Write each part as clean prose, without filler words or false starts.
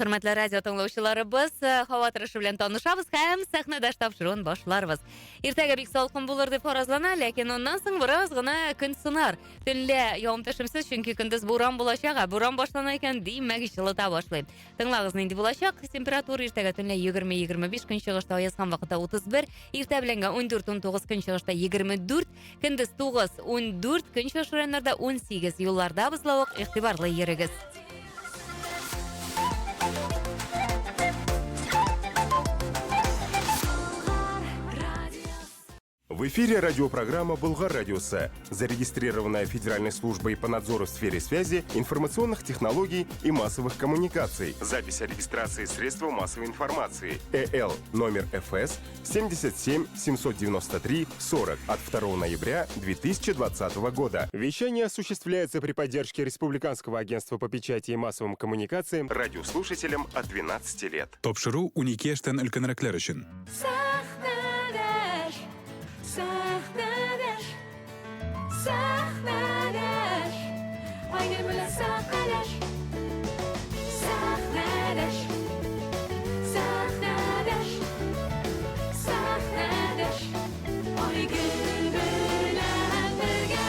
Хөрмәтле радио тыңлаучыларыбыз, э, һава торышы белән танышабыз һәм сәхнәдәш тапшыруын башларбыз. Иртәгә бик салкын булыр дип фаразлана, ләкин аннан соң бераз гына көн сынар. Төнлә явым-төшемсез, чөнки көндез буран булачак, ә буран башлана икән, димәк, җылыта башлый. Тыңлагыз, нинди булачак температура иртәгә төнлә 20-25, көнчыгышта аязган вакытта 31, иртә беләнгә 14-19, көнчыгышта 24, көндез 9-14, көнчыгыш районнарда 18, юлларда бозлавык, игътибарлы йөрегез. В эфире радиопрограмма «Болгар радиосы», зарегистрированная Федеральной службой по надзору в сфере связи, информационных технологий и массовых коммуникаций. Запись о регистрации средства массовой информации. ЭЛ номер ФС 77 793 40 от 2 ноября 2020 года. Вещание осуществляется при поддержке Республиканского агентства по печати и массовым коммуникациям радиослушателям от 12 лет. Тапшыру 12 яшьтән өлкәнрәкләр өчен. Сәхнәдәш, сәхнәдәш, сәхнәдәш, Айгөл белән сәхнәдәш. Сәхнәдәш, сәхнәдәш, сәхнәдәш, Айгөл белән бергә.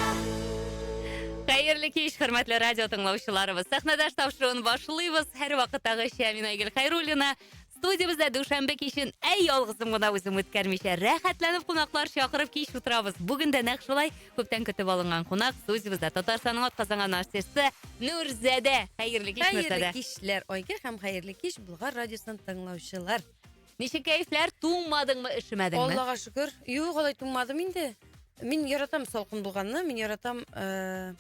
Хәерле кич, хөрмәтле радио тыңлаучыларыбыз. Сәхнәдәш тапшыруын башлыйбыз. Һәрвакыттагыча мин Айгөл Хәйруллина. Студиябездә дүшәмбе кичен әй ялгызым гына үзем үткәрмичә, рәхәтләнеп кунаклар чакырып кич утырабыз. Бүген дә нәкъ шулай күптән көтеп алынган кунак студиябездә Татарстанның атказанган артисты Нурзадә. Хәерле кич, Хәерле Нурзадә. кичләр, Айгөл һәм хәерле кич Болгар радиосын тыңлаучылар. Ничек кәефләр? Туңмадыңмы, өшемәдеңме? Аллага шөкер. Юк, алай туңмадым инде. Мин яратам салкын булганны, мин яратам э,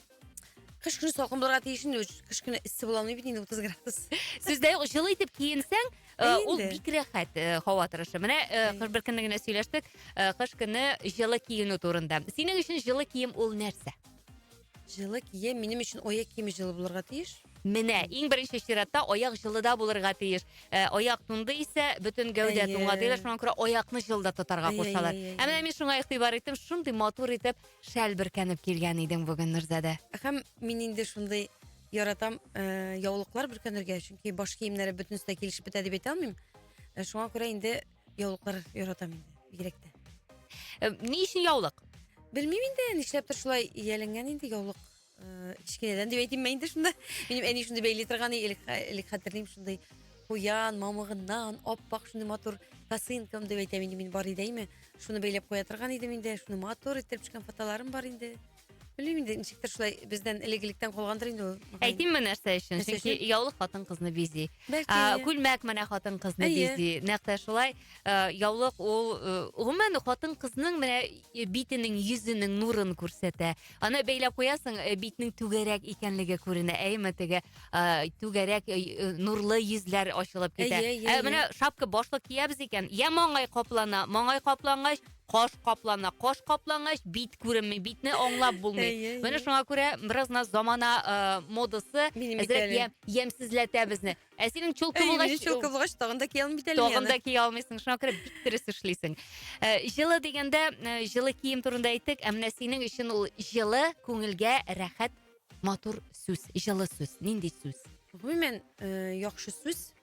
Кыш көне салкын булырга тиеш инде, кыш көне эссе була алмый бит инде 30 градус. Сүздә юк, җылы итеп киенсәң, э, ул Инде. бик рәхәт э, һава торышы. Менә э, кыш бер көнне генә сөйләштек, э, кыш көне җылы киенү турында. Синең өчен җылы кием ул нәрсә? Җылы кием, минем өчен аяк киеме җылы булырга тиеш. Менә, иң беренче чиратта аяк җылыда булырга тиеш. Э, аяк туңды исә, бөтен гәүдә Әйе. туңа диләр, шуңа күрә аякны җылыда тотарга Әйе, кушалар. әйе, әйе. Ә менә мин шуңа игътибар иттем, шундый матур итеп Шәл бөркәнеп килгән идең бүген, Нурзадә. Һәм мин инде шундый яратам э, яулыклар бөркәнергә, чөнки баш киемнәре бөтенесе дә килешеп бетә дип әйтә алмыйм. Э, шуңа күрә инде яулыклар яратам инде, бигрәк тә. Э, ни өчен яулык? Белмим инде, нишләптер шулай ияләнгән инде яулык. Э, кечкенәдән дип әйтимме инде шунда. Минем әни шундый бәйли торган иде, элек, элек хәтерлим шундый куян мамыгыннан аппак шундый матур косынкам дип әйтәм инде мин бар иде әйме. Шуны бәйләп куя торган идем инде, шуны матур иттереп төшкән фотоларым бар инде. Белмим инде, ничектер шулай бездән элек-электән калгандыр инде ул. Әйтимме нәрсә өчен? Нәрсә Чөнки өчен? яулык хатын-кызны бизи. Бәлки. А, күлмәк менә хатын-кызны Әйе. бизи. Нәкъ тә шулай. Э, яулык ул э, гомумән хатын-кызның менә битенең, йөзенең нурын күрсәтә. Аны бәйләп куясың, э, битнең түгәрәк икәнлеге күренә. Әйме теге э, түгәрәк э, нурлы йөзләр ачылып китә. Әйе, әйе, Ә әйе. менә шапка башлык киябез икән, я маңгай каплана, маңгай каплангач, каш каплана, каш каплангач, бит күренми, битне аңлап булмый. Әйе, әйе. Менә шуңа күрә бераз гына замана э, модасы Минем бит әзрәк әле. ям- ямьсезләтә безне. Ә синең чулкы Әй, булгач, минем чулкы булгач, тагын да кия алмыйм бит әле мин Тагын аны. да кия алмыйсың, шуңа күрә бик дөрес эшлисең. Э, Җылы дигәндә, э, җылы кием турында әйттек, ә менә синең өчен ул җылы, күңелгә рәхәт, матур сүз, җылы сүз. Нинди сүз? Гомумән, э, яхшы сүз.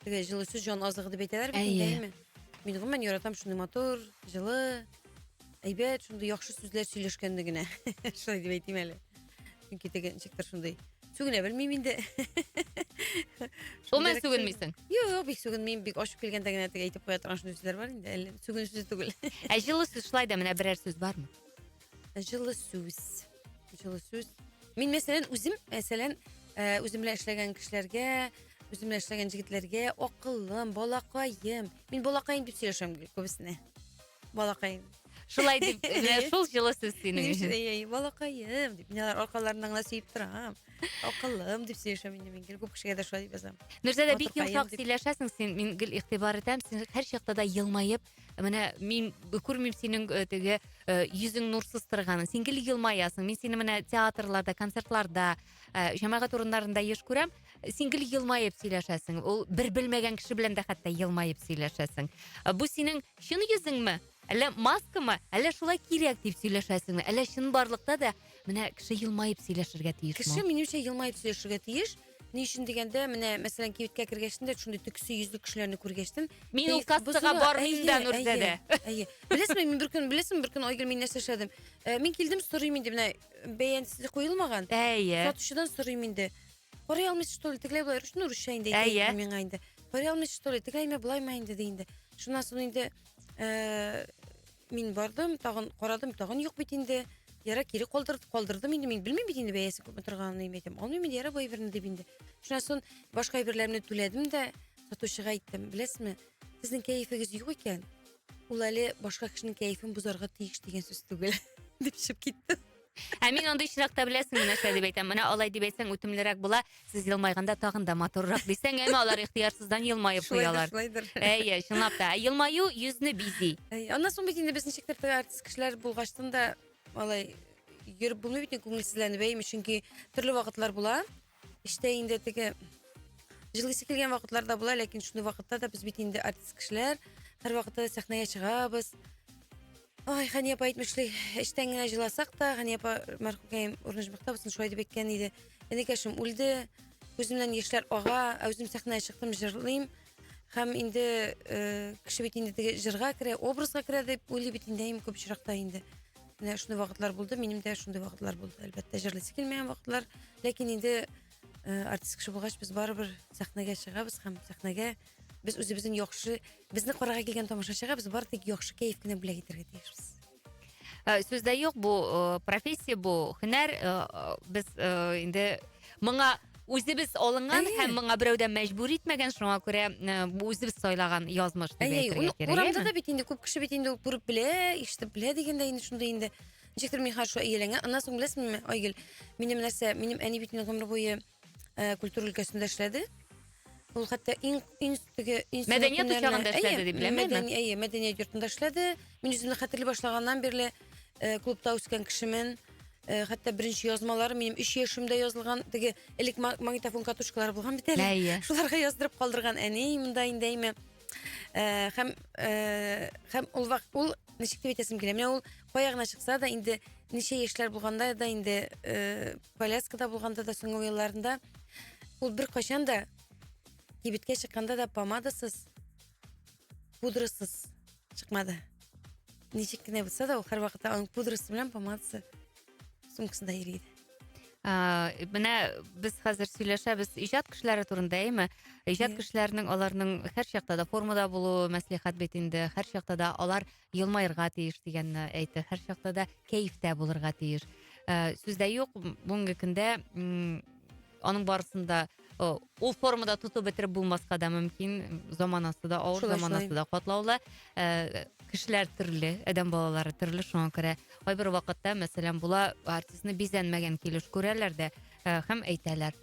Теге җылы сүз җан азыгы дип әйтәләр бит инде, Әйе. әйеме? Мин гомумән яратам шундый матур, җылы, әйбәт, шундый яхшы сүзләр сөйләшкәнне генә. Шулай дип әйтим әле. Чөнки теге ничектер шундый сүгенә белмим инде. Гомумән сүгенмисең. Юк, бик сүгенмим, бик ачып килгәндә генә теге әйтеп куя торган шундый сүзләр бар инде. Әллә сүгенү сүзе түгел. Ә җылы сүз шулай да менә берәр сүз бармы? Җылы сүз. Җылы сүз. Мин мәсәлән үзем, мәсәлән, э, үзем белән эшләгән кешеләргә, үзем белән эшләгән җегетләргә акыллым, балакаем. Мин балакаем дип сөйләшәм гел күбесенә. Балакаем. Шулай дип, менә шул җылы сүз синең өчен. Әй, әй, балакаем дип. Мин алар аркаларыннан гына сөеп торам. Акыллым дип сөйләшәм инде мин гел күп кешегә дә шулай дип язам. Нурзадә бик Батыркаем йомшак дип. сөйләшәсең син, мин гел игътибар итәм, син һәр чакта да елмаеп, менә мин күрмим синең э, теге э, йөзең нурсыз торганын. Син гел елмаясың. Мин сине менә театрларда, концертларда, э, җәмәгать урыннарында еш күрәм. Син гел елмаеп сөйләшәсең. Ул бер белмәгән кеше белән дә хәтта елмаеп сөйләшәсең. Э, Бу синең чын йөзеңме? Әллә маскамы? Әллә шулай кирәк дип сөйләшәсеңме? Әллә чынбарлыкта да менә кеше елмаеп сөйләшергә тиешме? Кеше минемчә елмаеп сөйләшергә тиеш. Ни өчен дигәндә, менә, мәсәлән, кибеткә кергәчтен дә шундый төксе йөзле кешеләрне күргәчтен, Мин ул кәеф кассага бозыла. бармыйм да, Әйе, Нурзадә. әйе, әйе. Беләсеңме, мин бер көн, беләсеңме, бер көн Айгөл мин нәрсә эшләдем? Э, Мин килдем, сорыйм инде, менә бәянсез куелмаган. Әйе. Сатучыдан сорыйм инде. Карый алмыйсыз, что ли, тегеләй болай, ну, русча инде әйтә Әйе. инде миңа инде. Карый алмыйсыз, что ли, тегеләйме, болаймы инде ди инде. Шуннан соң инде э, мин бардым, тагын карадым, тагын юк бит инде. Яра кире калдырды, калдырдым инде, мин белмим бит инде бәясе күпме торганын, мин әйтәм, алмыйм инде, яра бу әйберне дип инде. Шуннан соң башка әйберләремне түләдем дә, сатучыга әйттем, беләсезме, сезнең кәефегез юк икән, ул әле башка кешенең кәефен бозарга тиеш дигән сүз түгел, дип чыгып киттем. Ә мин андый очракта беләсеңме нәрсә дип әйтәм? Менә алай дип әйтсәң үтемлерәк була. Сез елмайганда тагын да матуррак дисәң, әмма алар ихтыярсыздан елмаеп Шулайдыр, куялар. шулайдыр. Әйе, чынлап та. Ә Елмаю йөзне бизи. Әй, Аннан соң бит инде без ничектер теге артист кешеләр булгачтын да алай йөреп булмый бит инде күңелсезләнеп, әйеме? Чөнки төрле вакытлар була. Эштә инде теге җылыйсы килгән вакытлар да була, ләкин шундый вакытта да без бит инде артист кешеләр, һәрвакытта да сәхнәгә чыгабыз. Ай, Хәния апа әйтмешли, эчтән генә җыласак та, Хәния апа мәрхүмкәем урыны җомахта булсын, шулай дип әйткән иде. Энекәшем үлде, күземнән яшьләр ага, ә үзем сәхнәгә чыктым, җырлыйм. Һәм инде э, кеше бит инде теге җырга керә, образга керә дип уйлый бит инде, әйме күп очракта инде. Менә шундый вакытлар булды, минем дә шундый вакытлар булды. Әлбәттә, җырлыйсы килмәгән вакытлар. Ләкин инде э, артист кеше булгач, без барыбер сәхнәгә чыгабыз һәм сәхнәгә без үзебезнең яхшы, безне карарга килгән тамашачыга без бары тик яхшы кәеф кенә бүләк итәргә тиешбез. Э, Сүз дә юк, бу э, профессия, бу һөнәр, э, э, без э, инде моңа үзебез алынган Әйе. һәм моңа берәү дә мәҗбүр итмәгән, шуңа күрә э, бу үзебез сайлаган язмыш дип Әйе, әйтергә уны кирәк. урамда әйеме? да бит инде күп кеше бит инде ул күреп белә, ишетеп белә дигәндә инде шундый инде. Ничектер мин хәзер шулай ияләнгән. Аннан соң беләсеңме, Айгөл, минем нәрсә, минем әни бит инде гомер буе э, культура өлкәсендә эшләде. Ул хәтта иң иң теге иң соңгы Мәдәният көннәренә- учагында эшләде Әйе, дип беләм, әйеме? мәдәни- Әйе, мәдәният йортында эшләде. Мин үземне хәтерли башлаганнан бирле э, клубта үскән кешемен. Э, хәтта беренче язмалары минем 3 яшемдә язылган. Теге элек магнитофон катушкалары булган бит әле. Әйе. Шуларга яздырып калдырган әни монда инде әйме. Э, һәм э, һәм ул вак ул ничек дип әйтәсем килә. Менә ул кая гына чыкса да инде ничә яшьләр булганда да инде э, коляскада булганда да соңгы елларында ул беркайчан да кибеткә чыкканда да помадасыз, пудрасыз чыкмады. Ничек кенә булса да ул һәрвакытта аның пудрасы белән помадасы сумкасында йөри иде. Ә, менә без хәзер сөйләшәбез иҗат кешеләре турында, әйеме? Иҗат Иә. кешеләренең аларның һәр чакта да формада булуы мәслихәт бит инде, һәр чакта да алар елмаерга тиеш дигәнне әйтте, һәр чакта да кәефтә булырга тиеш. Ә, сүз дә юк, бүгенге көндә м, аның барысын да э, ул формада тотып бетереп булмаска да мөмкин. Заманасы да авыр, Шулай, заманасы шулай. да катлаулы. Ә, кешеләр төрле, адәм балалары төрле, шуңа күрә кайбер вакытта, мәсәлән, була артистны бизәнмәгән килеш күрәләр дә э, һәм әйтәләр.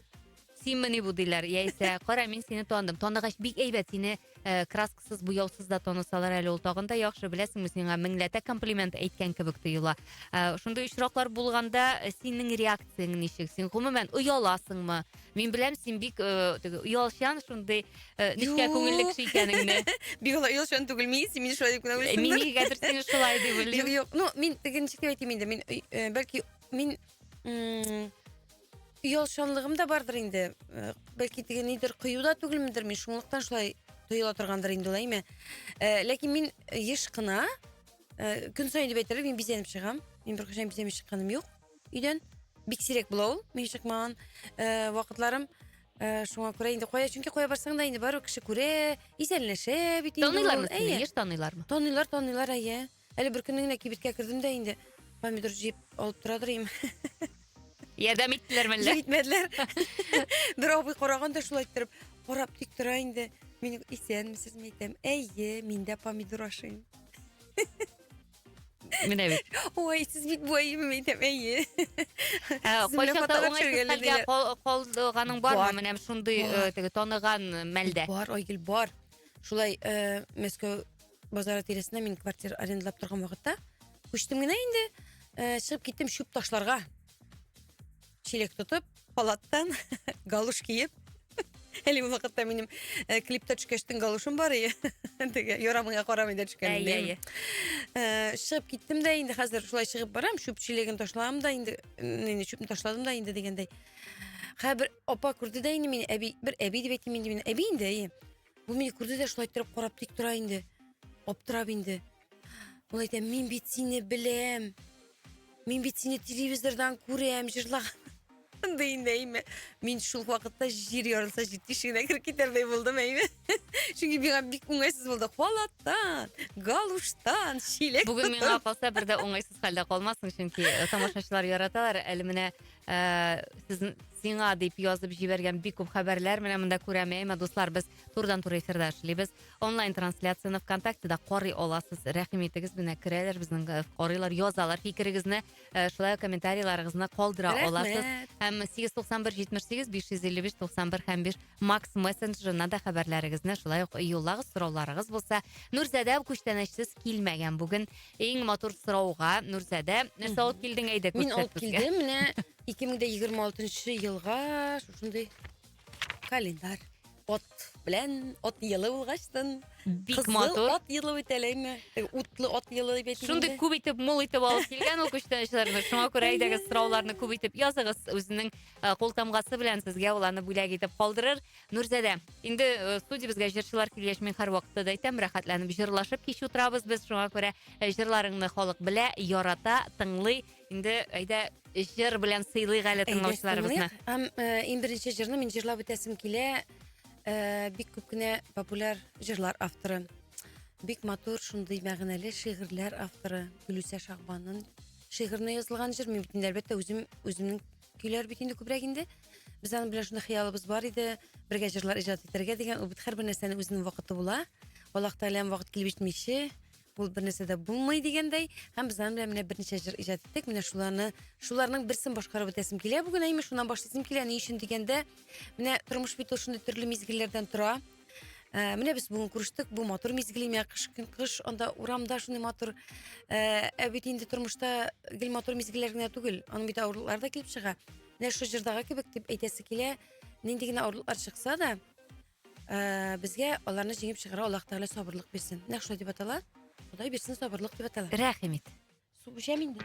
Синмени бу диләр, яисә кара мин сине таныдым. Таныгач бик әйбәт сине э, краскасыз, буяусыз да танысалар әле ул тагын да яхшы, беләсеңме, сиңа меңләтә комплимент әйткән кебек тоела. Э, шундый очраклар булганда э, синең реакцияң ничек? Син гомумән ояласыңмы? Мин беләм, син бик э, теге оялчан, шундый э, нечкә Юк. күңелле кеше икәнеңне. Бик алай оялчан түгел мин, син мине шулай дип кенә Э, Мин уйлыйсыңдыр. нигәдер сине шулай дип Юк, уйлыйм. юк. Ну, мин теге ничек дип әйтим инде, мин э, бәлки мин м, оялчанлыгым да бардыр инде. Э, Бәлки теге нидер кыю да түгелмендер, мин шунлыктан шулай тоела торгандыр инде ул, әйме. Э, Ләкин мин еш кына э, көн саен дип әйтерлек, мин бизәнеп чыгам. Мин беркайчан бизәнми чыкканым юк өйдән. Бик сирәк була ул, мин чыкмаган э, вакытларым. Э, Шуңа күрә инде кая, чөнки кая барсаң да инде барыбер кеше күрә, исәнләшә бит инде ул. Таныйлармы сине? Әйе. Еш таныйлармы? Таныйлар, таныйлар, әйе. Әле бер көнне генә кибеткә кердем дә инде помидор җыеп алып торадыр идем. Ярдәм иттеләрме әллә? Җитмәделәр. Бер абый караган да шулай иттереп, карап тик тора инде. Мин исәнмесез, мин әйтәм, әйе, мин дә помидор ашыйм. Менә бит. Ой, сез бит бу әйеме, мин әйтәм, әйе. Ә, Сезнең белән Кайчакта фотога уңайсыз төшергәле хәлгә диләр. калганың бармы? Бар. Менә шундый э, Бар. теге таныган мәлдә. Бар, Айгөл, бар. Шулай э, Мәскәү базары тирәсендә мин квартира арендалап торган вакытта күчтем генә инде, э, чыгып киттем чүп ташларга. Чиләк тотып, халаттан галуш киеп. Әле ул вакытта минем э, клипта төшкәчтен галушым бар иде. Теге ярамыңа карамый да төшкән. Әйе, әйе. Э, чыгып киттем дә инде хәзер шулай чыгып барам, чүп чиләген ташладым да инде, инде чүпне ташладым да инде дигәндәй. Хә бер апа күрде дә инде мине, әби, бер әби дип әйтим инде мине. Әби инде, әйе. Бу мине күрде дә шулай иттереп карап тик тора инде. Аптырап инде. Ул әйтә, мин бит сине беләм. Мин бит сине телевизордан күрәм, җырлаган. Ди инде, әйме. Мин шул вакытта җир ярылса, җир тишегенә кереп китәрдәй булдым, әйме. Чөнки миңа бик уңайсыз булды. Халаттан, галуштан, чиләк Бүген миңа калса бер дә уңайсыз хәлдә калмассың, чөнки тамашачылар яраталар. Әле менә сезнең сиңа дип язып җибәргән бик күп хәбәрләр менә монда күрәм. Әмма дуслар, без турыдан-туры эфирда эшлибез. Онлайн трансляцияне ВКонтактеда карый аласыз. Рәхим итегез, менә керәләр безнең карыйлар, язалар фикерегезне, шулай ук комментарийларыгызны калдыра аласыз. Һәм 891 78 555 91 һәм 5 Макс мессенджерына да хәбәрләрегезне шулай ук юллагыз, сорауларыгыз булса. Нурзадә күчтәнәчсез килмәгән бүген. Иң матур сорауга Нурзадә, нәрсә алып килдең әйдә Мин алып килдем менә 2026 елга шушындый календарь. Ат белән ат елы булгачтын. Бик Кызыл матур. ат елы бит әлеме? Утлы ат елы дип әйтим. Шундый күп итеп, мул итеп алып килгән ул күчтәнәчләрне. Шуңа күрә әйдәгез сорауларны күп итеп языгыз. Үзенең кул тамгасы белән сезгә ул аны бүләк итеп калдырыр. Нурзадә, инде студиябезгә җырчылар килгәч, мин һәрвакытта да әйтәм, рәхәтләнеп җырлашып кич утырабыз без. Шуңа күрә җырларыңны халык белә, ярата, тыңлый. Инде әйдә җыр белән сыйлыйк әле тыңлаучыларыбызны. Һәм иң беренче җырны мин җырлап үтәсем килә. Бик күп кенә популяр җырлар авторы. Бик матур шундый мәгънәле шигырьләр авторы Гөлүсә Шагбанның шигыренә язылган җыр. Мин бит инде әлбәттә үзем үземнең көйләр бит инде күбрәк инде. Без аның белән шундый хыялыбыз бар иде, бергә җырлар иҗат итәргә дигән. Ул бит һәрбер нәрсәнең үзенең вакыты була. Аллаһ Тәгаләнең вакыт килеп җитмичә, ул бер нәрсә дә булмый дигәндәй. Һәм без аның белән менә берничә җыр иҗат иттек. Менә шуларны, шуларның берсен башкарып үтәсем килә бүген, әйме, шуннан башлыйсым килә. Ни өчен дигәндә, менә тормыш бит ул шундый төрле мизгелләрдән тора. Менә без бүген күрештек, бу матур мизгел, менә кыш көн кыш, анда урамда шундый матур. Ә бит инде тормышта гел матур мизгелләр генә түгел, аның бит авырлыклар да килеп чыга. Менә шул җырдагы кебек дип әйтәсе килә, нинди генә авырлыклар чыкса да, безгә аларны җиңеп чыгарга Аллаһ Тәгалә сабырлык бирсен. Нәкъ шулай дип атала. Ходай бирсен сабырлык дип атала. Рәхим ит. Су эчәм инде.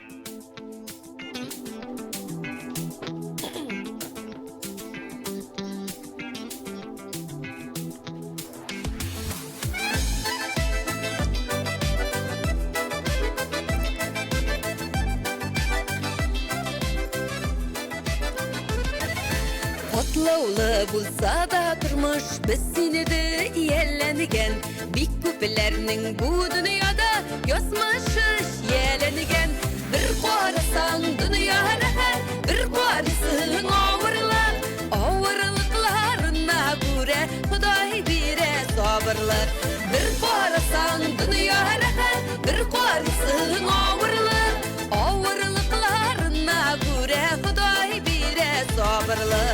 Катлаулы булса да тормыш, без сине дә ияләнгән. Бик күпләрнең бу дөньяда язмышы чияләнгән. Бер карасаң дөнья рәхәт, бер карыйсың авырлык. Авырлыкларына күрә Ходай бирә сабырлык. Бер карасаң дөнья рәхәт, бер карыйсың авырлык. Авырлыкларына күрә Ходай бирә сабырлык.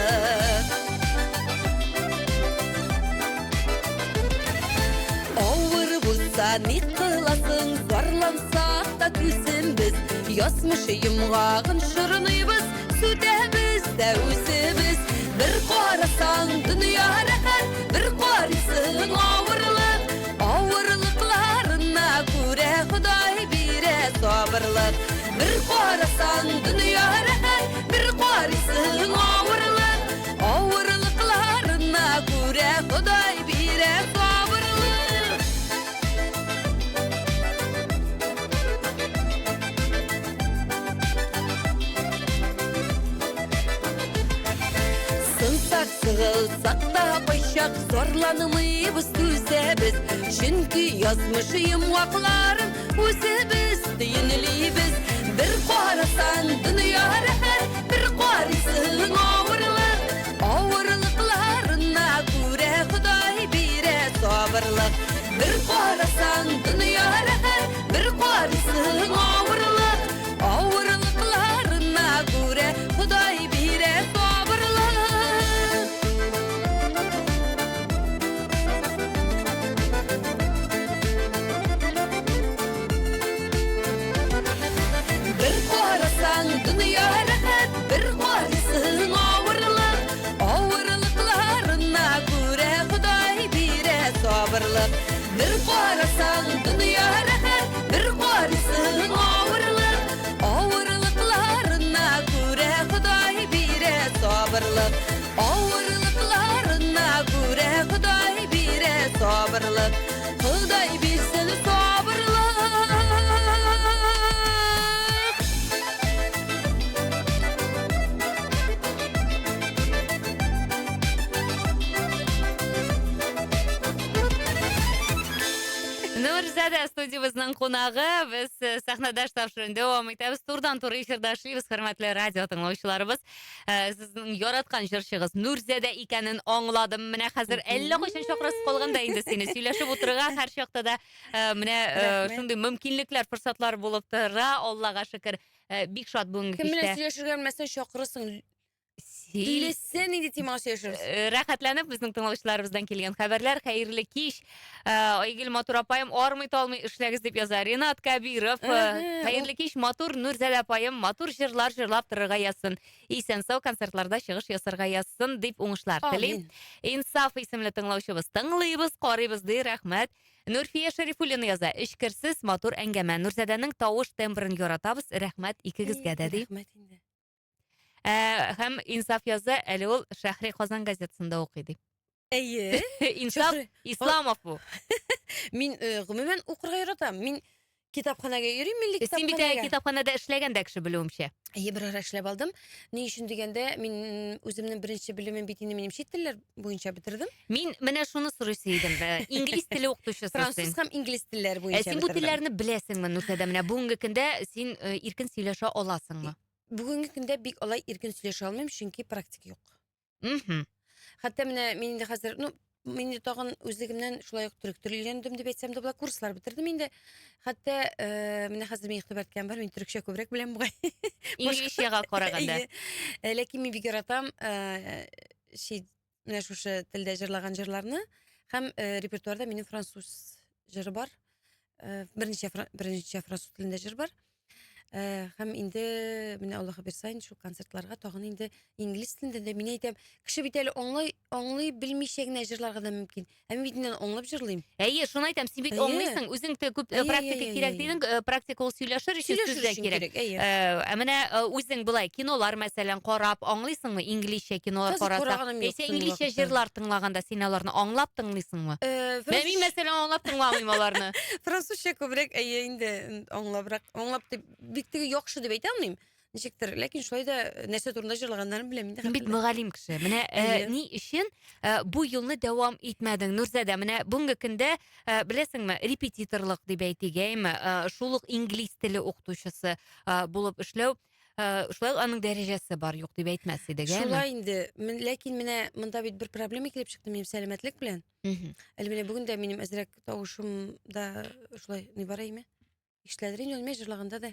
Авыр булса ни кыласың, зарлансак та түзембез. Язмыш йомгагын шырыныйбыз, сүтәбез дә үзебез. Бер карасаң дөнья рәхәт, бер карыйсың авырлык. Авырлыкларына күрә Ходай бирә сабырлык. Бер карасаң дөнья рәхәт, бер карыйсың авырлык. Авырлыкларына күрә Ходай бирә сабырлык. Сынсак, сыгылсак та кайчак зарланмыйбыз, түзәбез. Чөнки язмыш йомгакларын үзебез төенлибез. Бер карасаң дөнья рәхәт, бер карыйсың авырлык. Авырлыкларына күрә Ходай бирә сабырлык. Бер карасаң дөнья рәхәт, бер карыйсың авырлык. Авырлыкларына күрә Ходай бирә сабырлык. Бер карасаң дөнья рәхәт, бер карыйсың авырлык. Авырлыкларына күрә Ходай бирә сабырлык. Бер карасаң дөнья рәхәт, бер карыйсың авырлык. Авырлыкларына күрә Ходай бирә сабырлык. сабырлык. Авырлыкларына күрә Ходай бирә сабырлык. Ходай бирсен сабырлык. Нурзада студиябезнең кунагы. Без э, сәхнәдәш тапшыруын дәвам итәбез. Турдан-туры эфирда эшлибез, хөрмәтле радио тыңлаучыларыбыз. Э, сезнең яраткан җырчыгыз Нурзада икәнен аңладым. Менә хәзер әллә кайчан чакырасы калган да инде сине. Сөйләшеп утырырга һәр чакта да э, менә шундый мөмкинлекләр, форсатлар булып тора. Аллага шөкер. Бик шат бүгенге кичтә. Кем белән сөйләшергә белмәсәң, чакырырсың. Килесен инде темага сөйләшербез. Э, рәхәтләнеп безнең тыңлаучыларыбыздан килгән хәбәрләр. Хәерле кич. Э, Айгөл матур апаем, армый талмый эшләгез дип яза Ренат Кәбиров. Э, хәерле кич, матур Нурзәлә апаем, матур җырлар җырлап торырга язсын. Исән-сау концертларда чыгыш ясарга язсын дип уңышлар телим. Инсаф исемле тыңлаучыбыз тыңлыйбыз, карыйбыз ди, рәхмәт. Нурфия Шәрифуллина яза, эчкерсез матур әңгәмә. Нурзадәнең тавыш тембрын яратабыз, рәхмәт икегезгә дә ди. Рәхмәт инде. Ә, һәм Инсаф яза, әле ул Шәһри Казан газетасында укый ди. Әйе. Инсаф Исламов бу. Мин э, гомумән укырга яратам. Мин китапханәгә йөрим, милли Син бит китапханәгә. китапханәдә эшләгән дә кеше белүемчә. Әйе, бер ара эшләп алдым. Ни өчен дигәндә, мин үземнең беренче белемем бит инде минем чит телләр буенча бетердем. Мин менә шуны сорыйсы идем. Э, инглиз теле укытучысы Француз син. һәм инглиз телләре Ә буенча син бу бетердем. телләрне беләсеңме, Нурзадә? Менә бүгенге көндә син э, иркен сөйләшә аласыңмы? Бүгенге көндә бик алай иркен сөйләшә алмыйм, чөнки практика юк. Мхм. Хәтта менә мин инде хәзер, ну, мин инде тагын үзлегемнән шулай ук төрек теле өйрәндем дип әйтсәм дә була, курслар бетердем инде. Хәтта э, менә хәзер мин игътибар иткән бар, мин төрекчә күбрәк беләм бугай. Инглизчәгә караганда. Әйе. Э, Ләкин мин бик яратам э, чит менә шушы телдә җырлаган җырларны һәм э, репертуарда минем француз җыры бар. Э, берничә берничә француз телендә җыр бар. Э, һәм инде менә Аллаһы бирса инде шул концертларга тагын инде инглиз телендә дә мин әйтәм, кеше бит әле аңлай аңлый белмичә генә җырларга да мөмкин. Ә мин бит инде аңлап җырлыйм. Әйе, шуны әйтәм, син бит Әйе. аңлыйсың, үзең дә күп э, Әйе, практика әйе, кирәк әйе. дидең, э, практика ул сөйләшер өчен Сөйләшер сүз дә өчен кирәк. кирәк, әйе. Э, Ә менә э, үзең болай кинолар мәсәлән карап аңлыйсыңмы, инглизчә кинолар Хәзер карасаң, караганым юк яисә соңгы инглизчә вакытта. җырлар тыңлаганда син аларны аңлап тыңлыйсыңмы? Э, Менә мин мәсәлән аңлап тыңламыйм аларны. Французча күбрәк әйе инде аңлабрак, аңлап дип бик теге яхшы дип әйтә алмыйм. Ничектер, ләкин шулай да э, нәрсә турында җырлаганнарын беләм инде. Син бит һәрхәлдә. мөгаллим кеше. Менә э, Әйе. ни өчен э, бу юлны дәвам итмәдең, Нурзадә? Менә бүгенге көндә, э, беләсеңме, репетиторлык дип әйтик, әйеме, э, шул ук инглиз теле укытучысы э, булып эшләү, э, шулай ук аның дәрәҗәсе бар, юк дип әйтмәс идек, әйеме? Шулай инде. Ләкин менә монда бит бер проблема килеп чыкты минем сәламәтлек белән. Әле менә бүген дә минем әзрәк тавышым да шулай ни бар әйме? Ишетеләдер инде ул мин җырлаганда да.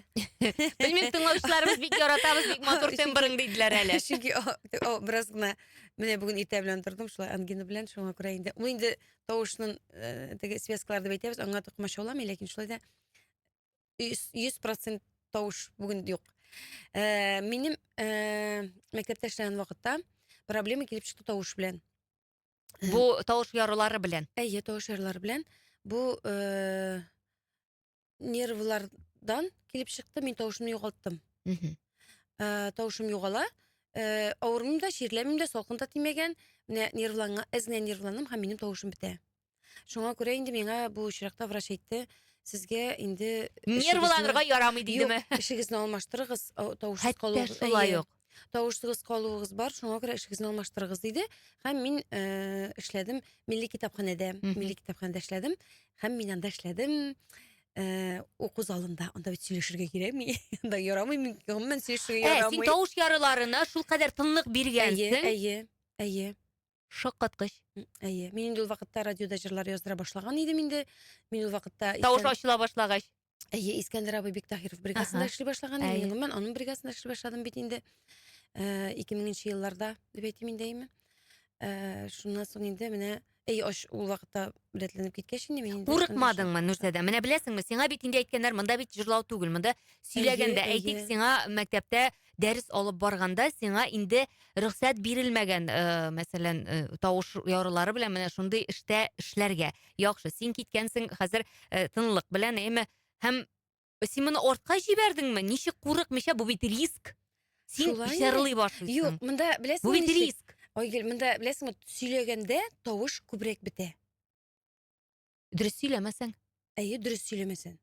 Белмим, тыңлаучыларыбыз бик яратабыз, бик матур тембрың диделәр әле. Чөнки бераз гына менә бүген иртә белән тордым, шулай ангина белән, шуңа күрә инде. Ул инде тавышның э, теге связкалар дип әйтәбез, аңа комачауламый, ләкин шулай да 100% тавыш бүген юк. Э, минем э, мәктәптә эшләгән вакытта проблема килеп чыкты тавыш белән. Бу тавыш ярылары белән. Әйе, тавыш ярылары белән. Бу э, нервлардан килеп чыкты, мин тавышымны югалттым. Э, тавышым югала. Э, авырмыйм да, чирләмим дә, салкын да тимәгән. Менә нервланга, әз генә нервландым һәм минем тавышым бетә. Шуңа күрә инде миңа бу очракта врач әйтте, сезгә инде Нервланырга ярамый дидеме? Юк, эшегезне алмаштырыгыз, тавышсыз Хәтта калуыгыз. шулай Әйе. ук. Тавышсыз калуыгыз бар, шуңа күрә эшегезне алмаштырыгыз диде. Һәм мин э, эшләдем милли китапханәдә. Милли китапханәдә эшләдем һәм мин анда эшләдем э, уку залында. Анда бит сөйләшергә кирәкми. Анда ярамый, мин гомумән сөйләшергә Ә, син ярамый. тавыш ярыларына шулкадәр тынлык Әйе, биргәнсең. әйе, әйе. Шаккаткыч. Әйе. Мин инде ул вакытта радиода җырлар яздыра башлаган идем инде. Мин ул вакытта Тавыш ачыла башлагач. Әйе, Искәндәр абый Биктаһиров бригадасында эшли башлаган идем. Мин гомумән аның бригадасында эшли башладым бит инде. Э, 2000 елларда дип әйтим инде, әйеме? Э, шуннан соң инде менә әй аш ул вакытта рәтләнеп киткәч инде мин инде Курыкмадыңмы, Нурзадә? Менә беләсеңме, сиңа бит инде әйткәннәр, монда бит җырлау түгел, монда сөйләгәндә, әйтик, сиңа мәктәптә дәрес алып барганда сиңа инде рөхсәт бирелмәгән, э, мәсәлән, э, тавыш ярылары белән менә шундый эштә эшләргә. Яхшы, син киткәнсең хәзер э, тынлык белән, әйме? Һәм син моны артка җибәрдеңме? Ничек курыкмыйча, бу бит риск. Син Шулай җырлый башлыйсың. Юк, монда беләсеңме Бу бит ничек? риск. Айгөл, монда беләсеңме, сөйләгәндә тавыш күбрәк бетә. Дөрес сөйләмәсәң. Әйе, дөрес сөйләмәсәң.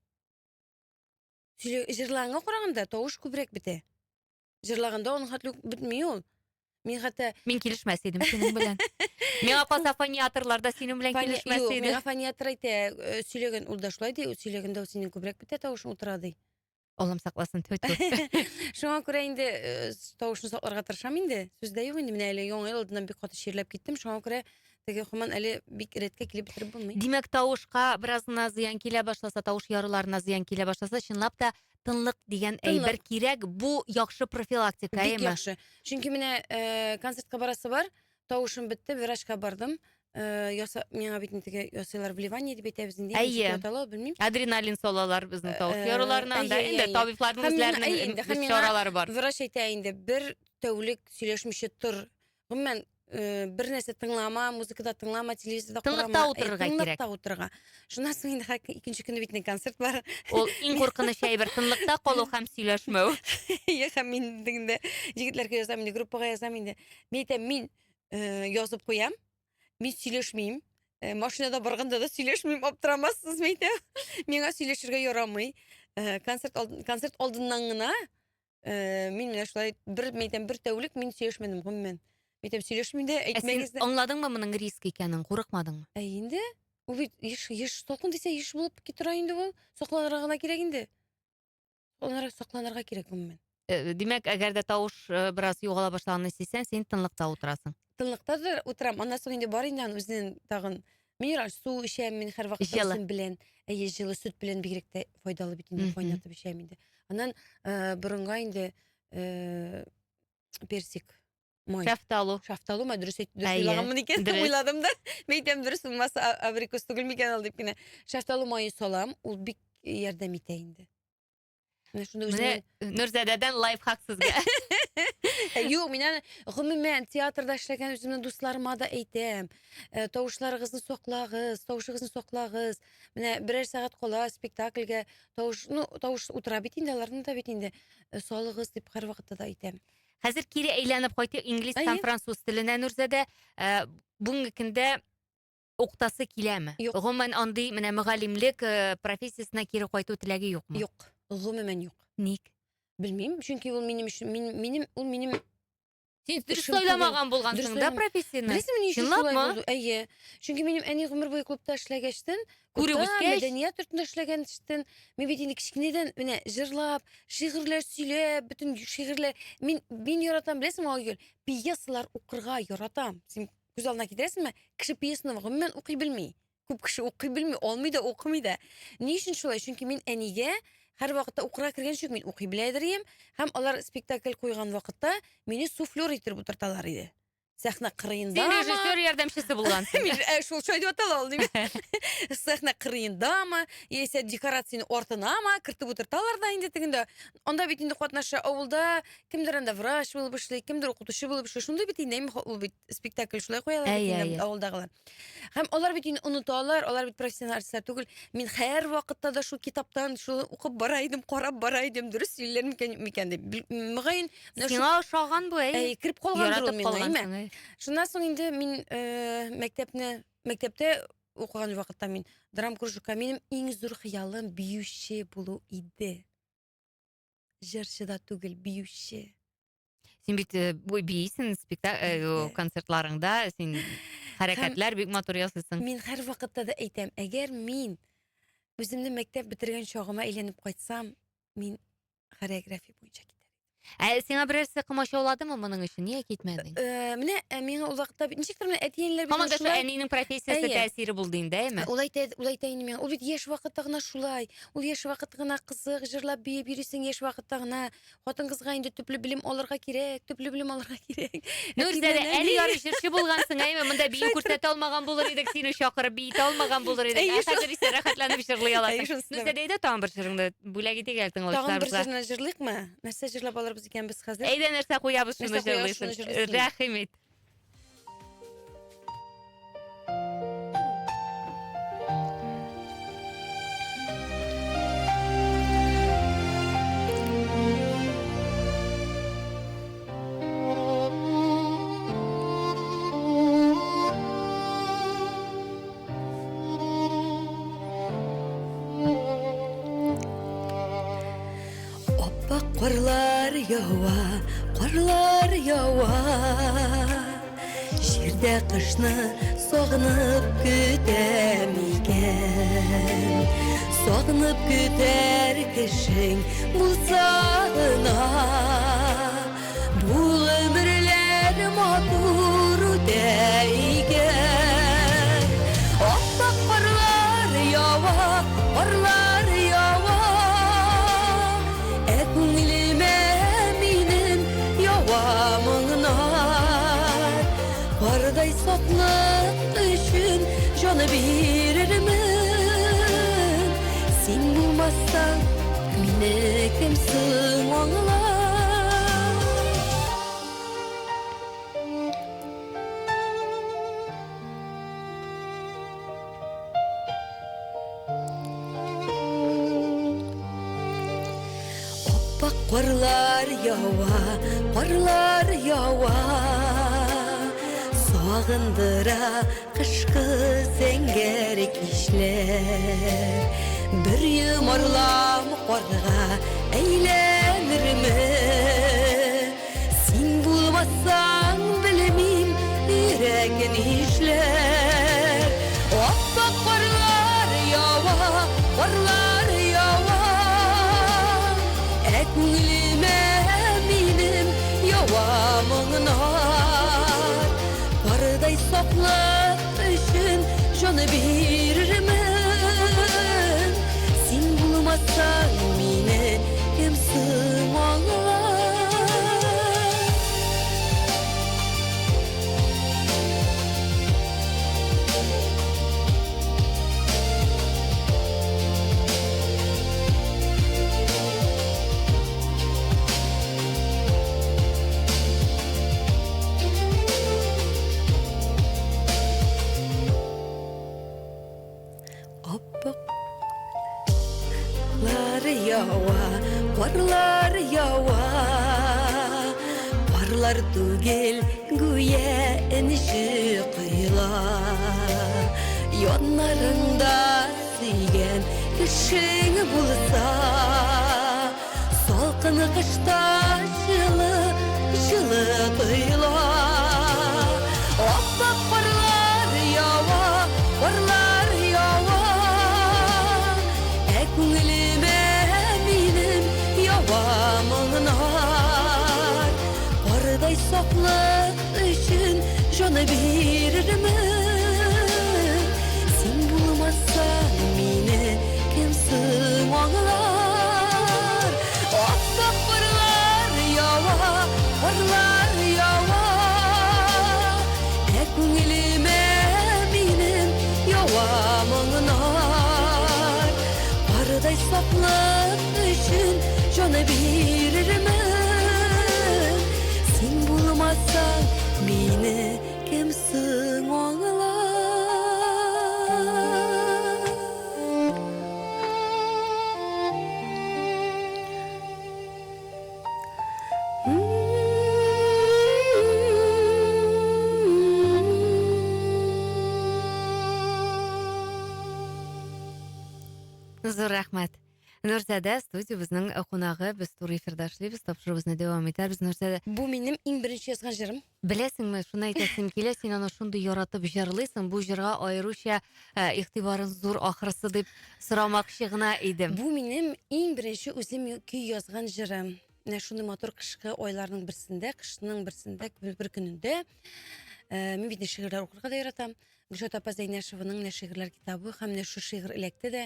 Сөйлә, җырлаганга караганда тавыш күбрәк бетә. Җырлаганда аның хәтле үк бетми ул. Мин хәтта Мин килешмәс идем синең белән. Миңа калса фониатрлар да синең белән Фони... килешмәс Юк, иде. миңа фониатр әйтә, э, сөйләгән ул да шулай ди, сөйләгәндә синең күбрәк бетә тавышың утыра ди. Аллам сакласын, тьфу тьфу. Шуңа күрә инде э, тавышны сакларга тырышам инде. Сүз дә юк инде, менә әле яңа ел алдыннан бик каты чирләп киттем, шуңа күрә теге һаман әле бик рәткә килеп бетереп булмый. Димәк, тавышка бераз гына зыян килә башласа, тавыш ярыларына зыян килә башласа, чынлап та тынлык дигән әйбер кирәк. Бу яхшы профилактика, Бик әйеме? яхшы. Чөнки менә э, концертка барасы бар, тавышым бетте, врачка бардым. Э, яса, миңа бит инде теге ясыйлар вливание дип әйтәбез инде. Әйе. Ничек атала, белмим. Адреналин салалар безнең тавыш Э, ярыларына. Анда әйе, инде әйе. табибларның Һәм миңа- үзләренең әйе инде, һәм үз миңа чаралары бар. Врач әйтә инде, бер тәүлек сөйләшмичә тор. Гомумән, э, бер нәрсә тыңлама, музыка да тыңлама, телевизор да Тынлыкта карама. Э, утырырга кирәк. Тынлыкта утырырга. Шуннан соң инде хәк- икенче көнне бит инде концерт бар. Ул иң куркыныч әйбер тынлыкта калу һәм сөйләшмәү. Иә, һәм мин инде егетләргә язам инде, группага язам инде. Мин әйтәм, мин э, язып куям, мин сөйләшмим. Э, машинада барганда да сөйләшмим, аптырамассыз, мин әйтәм. Миңа сөйләшергә ярамый. Э, концерт алд- концерт алдыннан гына э, мин менә шулай бер, мин әйтәм, бер тәүлек мин сөйләшмәдем гомумән. Мин әйтәм, сөйләшмим дә, Ә син әйтмәгез дә. аңладыңмы моның риск икәнен, курыкмадыңмы? Ә инде ул бит еш еш салкын дисә еш булып тора инде ул. Сакланырга гына кирәк инде. Сакланырга, сакланырга кирәк гомумән. Э, Димәк, әгәр дә тавыш э, бераз югала башлаганны сизсәң, син тынлыкта утырасың. Тынлыкта да утырам. Аннан соң инде бар инде аның үзенең тагын минераль су эчәм мин һәрвакыт Җылы. үзем белән. Әйе, җылы сөт белән бигрәк тә файдалы бит инде Мгм. кайнатып эчәм инде. Аннан э, борынга инде э, персик май. Шәфталу. Шафталу ма дөрес әйт- дөрес Әйе, уйлаганмын икән, дөрес. уйладым да. Мин әйтәм, дөрес булмаса а- абрикос түгел микән ул дип кенә. Шафталу мае салам, ул бик ярдәм итә инде. Менә шунда Менә үземнең Нурзадәдән лайфхак сезгә. Ә, Юк, мин аны гомумән театрда эшләгән үземнең дусларыма да әйтәм. Э, Тавышларыгызны саклагыз, тавышыгызны саклагыз. Менә берәр сәгать кала спектакльгә тавыш, ну, тавыш утыра бит инде, аларны да бит инде э, салыгыз дип һәрвакытта да әйтәм. Хәзер кире әйләнеп кайтыйк инглиз һәм Әйе. француз теленә Нурзадә. Э, Бүгенге көндә укытасы киләме? Юк. Гомумән андый менә мөгаллимлек э, профессиясенә кире кайту теләге юкмы? Юк, гомумән юк. Ник? Белмим, чөнки ул минем өчен, мин, минем, ул минем Син дөрес Эшем түгел. сайламаган булгансың Дөрес да сайламаган. профессияне. Беләсеңме, ни өчен шулай Чынлапмы? булды? Әйе. Чөнки минем әни гомер буе клубта эшләгәчтен, Күреп клубта, үскәч. мәдәният йортында эшләгәнчтен, мин бит инде кечкенәдән менә җырлап, шигырьләр сөйләп, бөтен шигырьләр мин мин яратам, беләсеңме, Айгөл, пьесалар укырга яратам. Син күз алдына китерәсеңме? Кеше пьесаны гомумән укый белми. Күп кеше укый белми, алмый да, укымый да. Ни өчен шулай? Чөнки мин әнигә һәрвакытта укырга кергән чөнки мин укый белә идем һәм алар спектакль куйган вакытта мине суфлер иттереп утырталар иде. Сәхнә кырыенда. Син режиссер ярдәмчесе булгансың. Мин ә, шул шулай дип атала ул дим. Сәхнә кырыендамы, яисә декорацияне артынамы кертеп утырталар да инде тегендә. Анда бит инде катнаша авылда кемдер анда врач булып эшли, кемдер укытучы булып эшли. Шундый бит инде әйме, ул бит спектакль шулай куялар бит Әйе, инде әйе. авылдагылар. Һәм алар бит инде оныталар, алар бит профессиональ артистлар түгел. Мин һәр вакытта да шул китаптан шул укып бара идем, карап бара идем, дөрес сөйлиләр микән, микән дип. Бил- Мөгаен, менә шул- Сиңа ошаган бу, әй. әй, кереп калгандыр ул Яратып миңа, әйме? калгансың. Әй. Шуннан соң инде мин э, мәктәпне, мәктәптә укыган вакытта мин драм кружокка минем иң зур хыялым биюче булу иде. Җырчы да түгел, биюче. Син бит э, бу бийсең спектакль Әйе. концертларыңда, син хәрәкәтләр бик матур ясыйсың. Мин һәр вакытта да әйтәм, әгәр мин үземне мәктәп бетергән чагыма әйләнеп кайтсам, мин хореография буенча китәр. Ә сиңа берәрсе комачауладымы моның өчен? Нигә китмәдең? Э, менә э, миңа ул вакытта бит ничектер менә әти-әниләр бит Һаман да шул шулай әнинең профессиясе Әйе. тәэсире булды инде, әйме? Ул әйтә, ул әйтә инде миңа, ул бит яшь вакытта гына шулай, ул яшь вакытта гына кызык, җырлап биеп йөрисең яшь вакытта гына. Хатын-кызга инде төпле белем алырга кирәк, төпле белем алырга кирәк. Нурзадә, Әти белән әле әни. ярый җырчы булгансың, әйме? Монда бию күрсәтә алмаган булыр идек, сине чакырып биетә алмаган булыр идек. Әйе, Ә хәзер исә рәхәтләнеп җырлый Әйе, аласың. шунысы да бар. Нурзадә, әйдә тагын бер җырыңды бүләк итик әле Тагын бер тыңлаучыларыбызга. җырны җырлыйкмы? Нәрсә җырлап алырбыз икән без хәзер? Әйдә нәрсә куябыз, шуны Нәрсә куябыз, җырлыйсың. шуны җырлыйсың. Рәхим ит. Карлар ява, карлар ява. Җирдә кышны сагынып көтәм икән. Сагынып көтәр кешең булса гына. Бу гомерләр матур үтә икән. Ап-ак карлар ява, карлар ява. Ә күңелемә минем ява моңнар. Кардай саклык өчен җаны бирермен. Син булмасаң, мине кем соң аңлар? Аппак карлар ява, карлар ява. Сагындыра кышкы зәңгәр кичләр. Бер йомарлам карга әйләнерме? Син булмасаң, белмим, йөрәк нишләр. Аппак карлар ява, карлар ява. Ә күңелемә минем ява моңнар. Кардай саклык өчен җаны бирермен. Син булмасаң, мине кем соң аңлар? Аппак Карлар ява, карлар ява. Карлар түгел, гүя энҗе коела. Яннарыңда сөйгән кешең булса, салкын кышта җылы, җылы тоела. Аппак карлар ява, карлар ява. Ә күңелемә минем ява моңнар. Кардай саклык өчен җаны бирермен. Син булмасаң, мине кем соң аңлар? Аппак карлар ява, карлар ява. Ә күңелемә минем ява моңнар. Кардай саклык өчен җаны бирермен. Син булмасаң, мине кем соң аңлар? Зур рәхмәт. Нурзадә студиябезнең кунагы, без туры эфирда эшлибез, тапшыруыбызны дәвам итәрбез. Нурзадә, Бу минем иң беренче язган җырым. Беләсеңме, шуны әйтәсем килә, син аны шундый яратып җырлыйсың, бу җырга аеруча э, игътибарың зур ахрысы дип сорамакчы гына идем. Бу минем иң беренче үзем көй язган җырым. Менә шундый матур кышкы айларның берсендә, кышның берсендә, бер көнендә э, мин бит шигырьләр укырга да яратам. Гөлшат апа Зәйнәшеваның менә шигырьләр китабы һәм менә шушы шигырь эләкте дә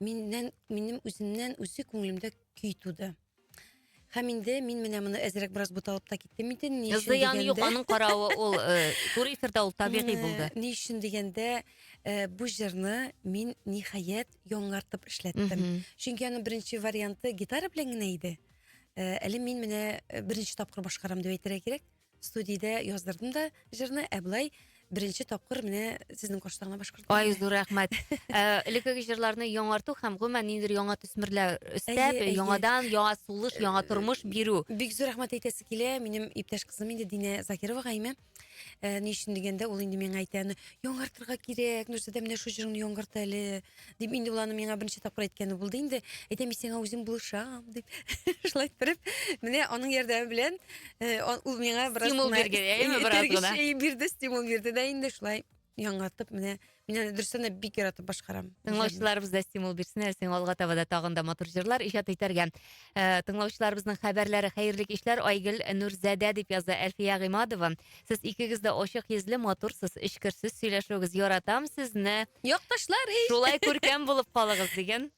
миннән минем үземнән үзе күңелемдә көй туды. Һәм инде мин менә моны әзрәк бераз буталып та киттем инде. Ни өчен Зыян юк, дигәндә- аның каравы ул э, туры эфирда ул табигый булды. Ни өчен дигәндә, э, бу җырны мин ниһаять яңартып эшләттем. Мгм. Чөнки аның беренче варианты гитара белән генә иде. Э, Әле мин менә э, беренче тапкыр башкарам дип әйтергә кирәк. Студиядә яздырдым да җырны, ә болай беренче тапкыр менә сезнең каршыда гына башкардым. Ай, зур рәхмәт. Э, Элеккеге җырларны яңарту һәм гомумән ниндидер яңа төсмерләр өстәп, Әйе, әйе. яңадан яңа сулыш, яңа тормыш бирү. Бик зур рәхмәт әйтәсе килә минем иптәш кызым инде Динә Закировага име. Э, ни өчен дигәндә, ул инде миңа әйтә, аны яңартырга кирәк, Нурзадә, менә шул җырыңны яңарт әле, дип инде ул аны миңа берничә тапкыр әйткәне булды инде. Әйтәм, мин сиңа үзем булышам, дип. Шулай иттереп, менә аның ярдәме белән э, ул миңа бераз Стимул бирде, әйеме, бераз гына? Бирде, стимул бирде дә инде шулай яңартып, менә мин аны дөрестән дә бик яратып башкарам. Тыңлаучыларыбыз да стимул бирсен әле сиңа алга таба да тагын да матур җырлар иҗат итәргә. Э, тыңлаучыларыбызның хәбәрләре хәерле кичләр Айгөл Нурзадә дип яза Әлфия Гыймадова. Сез икегез дә ачык йөзле, матурсыз, эчкерсез сөйләшүегез яратам сезне. Якташлар, эй! Шулай күркәм булып калыгыз дигән.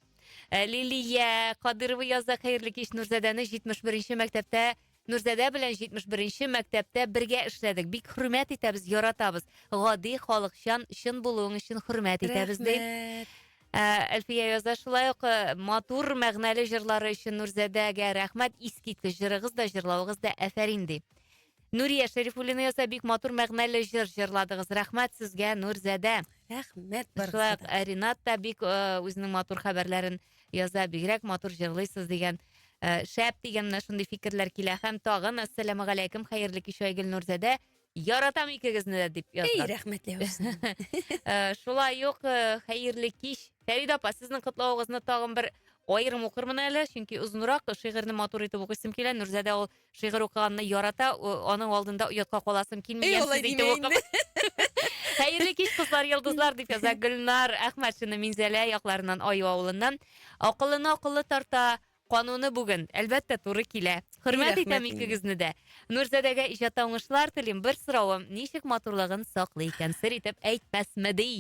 Э, Лилия Кадырова яза хәерле кич Нурзадәне 71 мәктәптә Нурзадә белән 71 мәктәптә бергә эшләдек. Бик хөрмәт итәбез, яратабыз. Гади, халыкчан, чын булуың өчен хөрмәт итәбез, ди. Рәхмәт. Ә, Әлфия яза шулай ук э, матур мәгънәле җырлары өчен Нурзадәгә рәхмәт, искиткеч җырыгыз да, җырлавыгыз да әфәрин ди. Нурия Шәрифуллина яза бик матур мәгънәле җыр җырладыгыз. Рәхмәт сезгә, Нурзадә. Рәхмәт Шулай барыгызга ук да. э, Ринат та бик э, үзенең матур хәбәрләрен яза, бигрәк матур җырлыйсыз дигән э, шәп дигән менә шундый фикерләр килә. Һәм тагын әссәламегаләйкем, хәерле кич Айгөл Нурзадә. Яратам икегезне дә дип Эй, язган. рәхмәт яусын. Э, Шулай ук э, хәерле кич. Фәридә апа, сезнең котлавыгызны тагын бер аерым укырмын әле, чөнки озынрак шигырьне матур итеп укыйсым килә. Нурзадә ул шигырь укыганны ярата, аның алдында оятка каласым килми. Эй, алай ямьсез итеп димә укып. инде. Хәерле кич, кызлар, йолдызлар, дип яза Гөлнар Әхмәтшина Минзәлә якларыннан Аю авылыннан. Акыллыны акыллы тарта, кануны бүген, әлбәттә, туры килә. Хөрмәт Рәхмәт итәм инде. икегезне дә. Нурзадәгә иҗатта уңышлар телим. Бер соравым, ничек матурлыгын саклый икән, сер итеп әйтмәсме ди?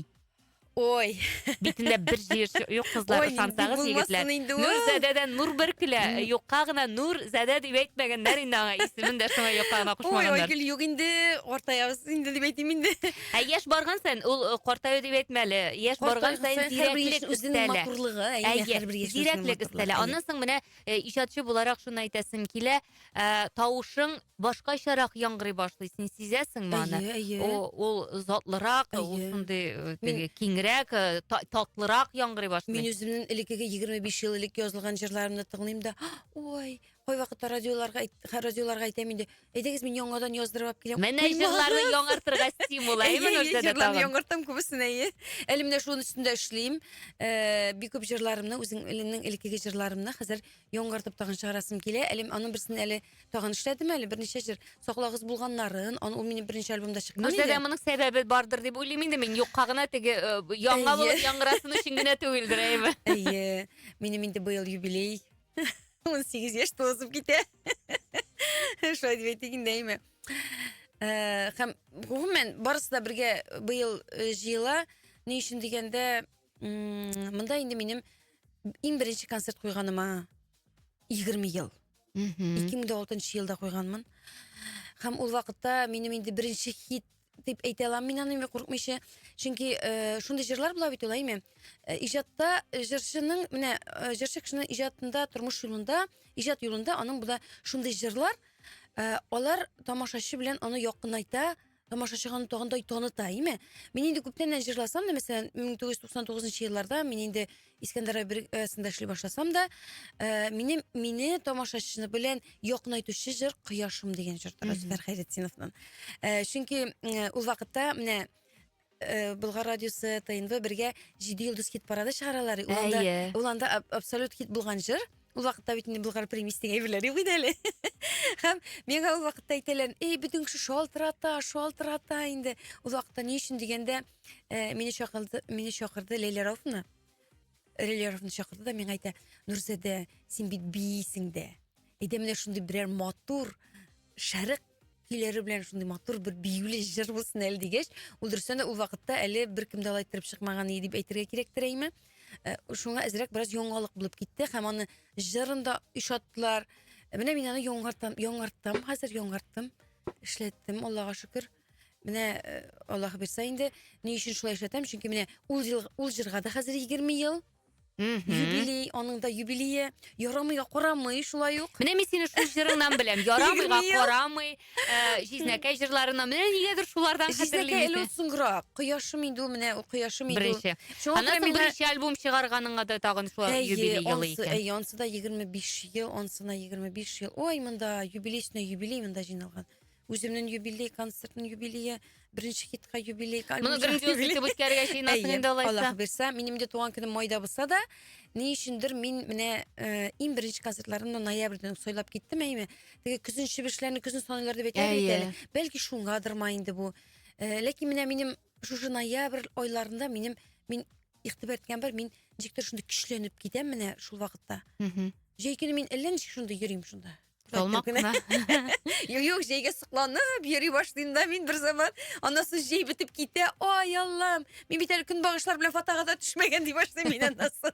Ой. Битендә бер җыеш юк, кызлар, Ой, нинди ышансагыз, егетләр. булмасын инде ул. Нурзадәдән нур бөркелә. Юкка гына Нурзадә дип әйтмәгәннәр инде аңа. Исемен дә шуңа юкка гына Ой, кушмаганнар. Айгөл, юк инде, картаябыз инде дип әйтим инде. Ә яшь барган саен, ул э, картаю дип әйтмә әле. Яшь барган саен һәрбер зирәклек яшьнең үзенең өстәлә. матурлыгы, әйе, Әйе, һәрбер яшьнең үзенең зирәклек матурлыгы, өстәлә. әйе. Аннан соң менә э, иҗатчы буларак шуны әйтәсем килә, э, тавышың башкачарак яңгырый башлый. Син сизәсеңме аны? Әйе, әйе. Ул, ул затлырак, ул Әйе. шундый э, Мин- теге киңрәк, э, татлырак яңгырый башлый. Мин үземнең элеккеге 25 ел элек язылган җырларымны тыңлыйм да, ой, кайвакытта радиоларга радиоларга әйтәм инде, әйдәгез мин яңадан яздырып алып киләм. Менә җырларны яңартырга стимул, әйеме, Әйе, әйе, Нурзадә җырларны тагын? яңартам күбесен, әйе. Әле менә шуның өстендә эшлим. Э, бик күп җырларымны, үземнең элеккеге җырларымны хәзер яңартып тагын чыгарасым килә. Әле аның берсен әле тагын эшләдем әле берничә җыр. Саклагыз булганнарын, аны ул минем беренче альбомда чыккан Нурзадә иде. моның сәбәбе бардыр дип уйлыйм инде мин. Юкка гына теге э, яңа булып яңгырасын өчен генә түгелдер, әйеме? Әйе. Минем инде быел юбилей. 18 яшь тулып китә. Шулай дип әйтик инде, әйеме? Э, һәм гомумән барысы да бергә быел э, җыела. Ни өчен дигәндә, монда инде минем иң беренче концерт куйганыма 20 ел. 2006 елда куйганмын. Һәм ул вакытта минем инде беренче хит дип әйтә алам мин аны курыкмыйча. Чөнки э, шундый җырлар була бит ул, әйме? Э, иҗатта э, җырчының менә э, җырчы кешенең иҗатында, тормыш юлында, иҗат юлында аның була шундый җырлар, э, алар тамашачы белән аны якынайта, тамашачыга аны тагын да таныта, әйме? Мин инде күптәннән җырласам да, мәсәлән, 1999 елларда мин инде Искәндәр бригадасында эшли башласам да, э, минем мине тамашачыны белән якынайтучы җыр Кояшым дигән җыр тора Зөфәр Хәйретдиновның. Э, чөнки э, ул вакытта менә э, Болгар радиосы, ТНВ бергә Җиде йолдыз хит парады чыгаралар. Ул анда, Әйе. ул анда абсолют хит булган җыр. Ул вакытта бит инде Болгар премиясе дигән әйберләр юк иде әле. Һәм миңа ул вакытта әйтәләр, "Эй, бөтен кеше шалтырата, шалтырата инде." Ул вакытта ни өчен дигәндә, э, мине чакырды, мине чакырды Ләйлә Рауфовна. Ләйлә Рауфовна чакырды да миңа әйтә, "Нурзадә, син бит биисең дә. Әйдә менә шундый берәр матур шәрык көйләре белән шундый матур бер биюле җыр булсын әле дигәч, ул дөрестән дә ул вакытта әле беркем дә алай иттереп чыкмаган иде дип әйтергә кирәктер, әйме? Э, шуңа әзрәк бераз яңалык булып китте һәм аны җырын да ошаттылар. Э, менә мин аны яңартам, яңарттым, хәзер яңарттым, эшләттем, Аллага шөкер. Менә э, Аллаһ бирсә инде, ни өчен шулай эшләтәм? Чөнки менә ул ел, ул җырга да хәзер 20 ел. Юбилей, аның да юбилее. Ярамыйга карамый шулай ук. Менә мин сине шул җырыңнан беләм. Ярамыйга 20 ел. карамый, э, җизнәкәй җырларыннан. Менә нигәдер шулардан Җизнәкәй хәтерлим. әле ул соңрак. Кояшым инде ул менә ул кояшым инде ул. Беренче. Шуңа Аннан күрә соң миңа беренче альбом чыгарганыңа да тагын шул Әйе, юбилей елы ансы, икән. әйе, ансы да 25 ел, ансына 25 ел. Ой, монда юбилей өстенә юбилей монда җыйналган. Үземнең юбилей, концертның юбилее, беренче хитка юбилей. Моны грандиоз итеп үткәрергә җыенасың инде алайса. Аллаһ бирсә, минем инде туган көнем майда булса да, ни өчендер мин менә э, иң беренче концертларымны ноябрьдән үк сайлап киттем, әйме. Теге көзен чебешләрне көзен саныйлар дип әйтәләр бит әле. Бәлки шуңадырма инде бу. Э, ләкин менә минем шушы ноябрь айларында минем мин игътибар иткән бар, мин ничектер шундый көчләнеп китәм менә шул вакытта. Җәй көне мин әллә ничек шундый йөрим шунда. Салмак кына. Юк, юк, җәйгә сокланып йөри башлыйм да мин бер заман. Аннан соң җәй бетеп китә. Ай, Аллам, мин бит әле көнбагышлар белән фотога да төшмәгән ди башлыйм мин аннан соң.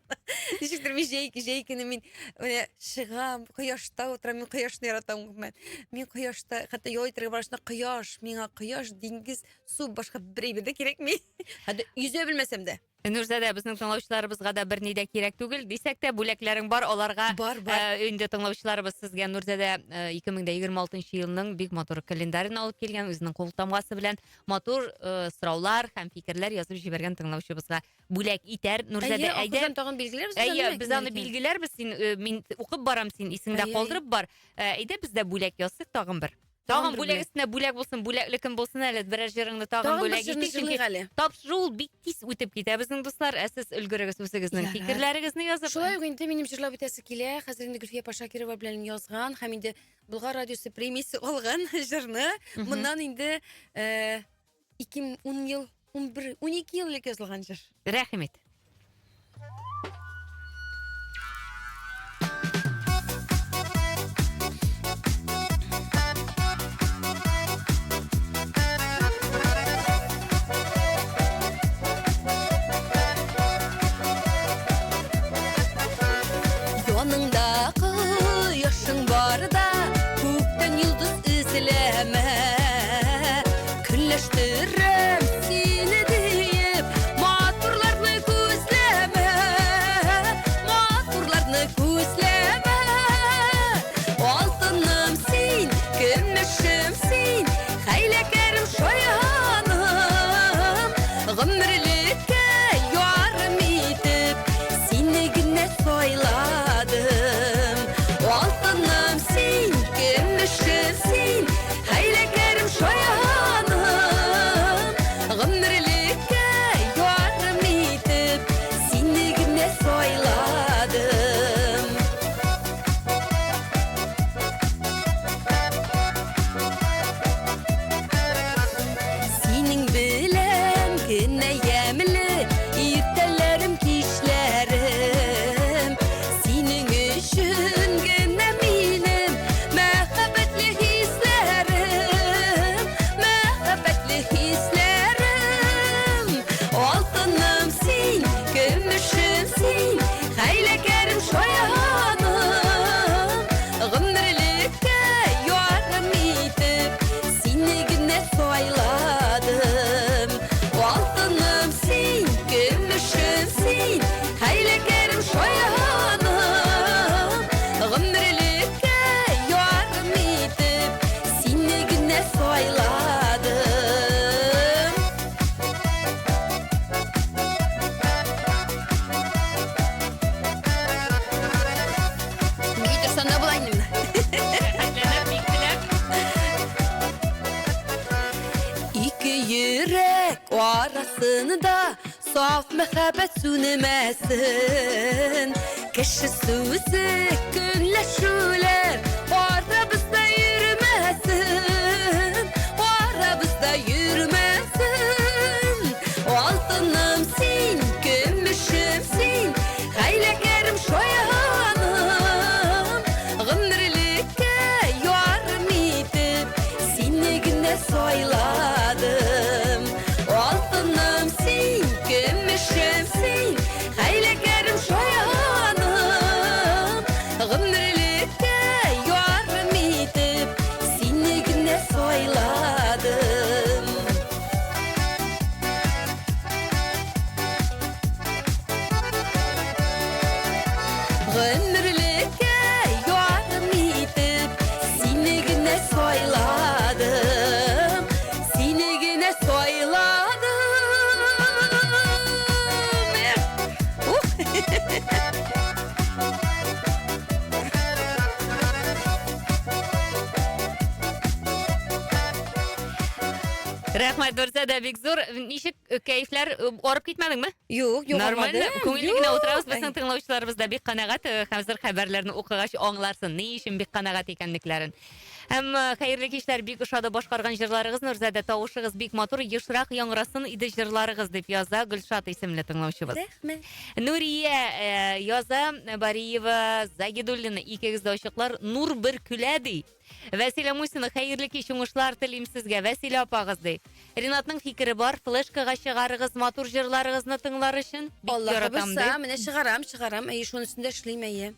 Ничектер мин җәй, җәй көне мин менә чыгам, кояшта утырам, мин кояшны яратам гомумән. Мин кояшта, хәтта ял итәргә барышында кояш, миңа кояш, диңгез, су башка бер әйбер дә кирәкми. Хәтта йөзә белмәсәм дә. Нурзадә, безнең тыңлаучыларыбызга да берни дә кирәк түгел. Дисәк тә, бүләкләрең бар, аларга Бар, бар. Э, инде тыңлаучыларыбыз сезгә Нурзадә 2026 э, елның бик матур календарен алып килгән, үзенең кул тамгасы белән матур э, сораулар һәм фикерләр язып җибәргән тыңлаучыбызга бүләк итәр. Нурзадә, әйдә. Тагын билгеләрбез. Әйе, без аны билгеләрбез. Син мин укып барам, син исеңдә калдырып бар. Әйдә, без дә бүләк язсык тагын бер. Тагын бүләк өстенә бүләк булсын, бүләкле көн булсын әле. Берәр җырыңны тагын бүләк итик, чөнки тапшыру ул бик тиз үтеп китә безнең дуслар. Ә сез өлгерегез үзегезнең фикерләрегезне язып. Шулай ук инде минем җырлап үтәсе килә. Хәзер инде Гөлфия апа Шакирова белән язган һәм инде Болгар радиосы премиясе алган җырны. Моннан инде 2010 ел, 11, 12 ел элек язылган җыр. Рәхим ит. Яныңда кояшың барда күктән йолдыз эзләмә. Көнләштерәм сине диеп, матурларны күзләмә, матурларны күзләмә. Алтыным син, көмешем син, хәйләкәрем шаяным. Гомерлеккә ярым итеп, сине генә сайладым. Алтыным син, көмешем син, Хәйләкәрем шаяным, Гомерлеккә ярым итеп, Сине генә сайладым. Синең белән генә ямьле Иртәләрем, кичләрем. Синең өчен генә минем Мәхәббәтле хисләрем, мәхәббәтле хисләрем. Алтыным син, көмешем син, хәйләкәрем шаяным. Гомерлеккә ярым итеп, сине генә сайладым. Алтыным син, көмешем син, хәйләкәрем шаяным. Гомерлеккә ярым итеп, сине генә сайладым. Бии торсам да була инде менә. Рәхәтләнеп, бик теләп. Ике йөрәк арасында Саф мәхәббәт сүнемәсен. Кеше сүзе көнләшүләр арабызда йөрмәсен. Арабызда йөрмәсен. Алтыным син, көмешем син, хәйләкәрем шаяным. Гомерлеккә ярым итеп, сине генә сайладым. Алтыным син, көмешем син, хәйләкәрем шаяным. Гомерлеккә ярым итеп, сине генә сайладым. Гомерлеккә ярым итеп, сине генә сайладым. Сине генә сайладым. Эх, ух. Рәхмәт, Нурзадә, бик зур. Ничек э, кәефләр? Э, арып китмәдеңме? Юк, юк, Нормально, армадым. күңелле генә Юк. утырабыз. Безнең тыңлаучыларыбыз да бик канәгать. Э, Хәзер хәбәрләрне укыгач аңларсын, ни өчен бик канәгать икәнлекләрен. Һәм э, хәерле кичләр, бик ошады башкарган җырларыгыз, Нурзадә, тавышыгыз бик матур, ешрак яңгырасын иде җырларыгыз, дип яза Гөлшат исемле тыңлаучыбыз. Рәхмәт. Нурия э, яза, Бариева, Загидуллина, икегез дә ачыклар, нур бер көлә, ди. Вәсилә Мусина, хәерле кич, уңышлар телим сезгә, Вәсилә апагыз, ди. Ринатның фикере бар, флешкага чыгарыгыз матур җырларыгызны тыңлар өчен. Бик Аллаһы яратам, ди. боерса, менә чыгарам, чыгарам. Әйе, шуның өстендә эшлим, әйе.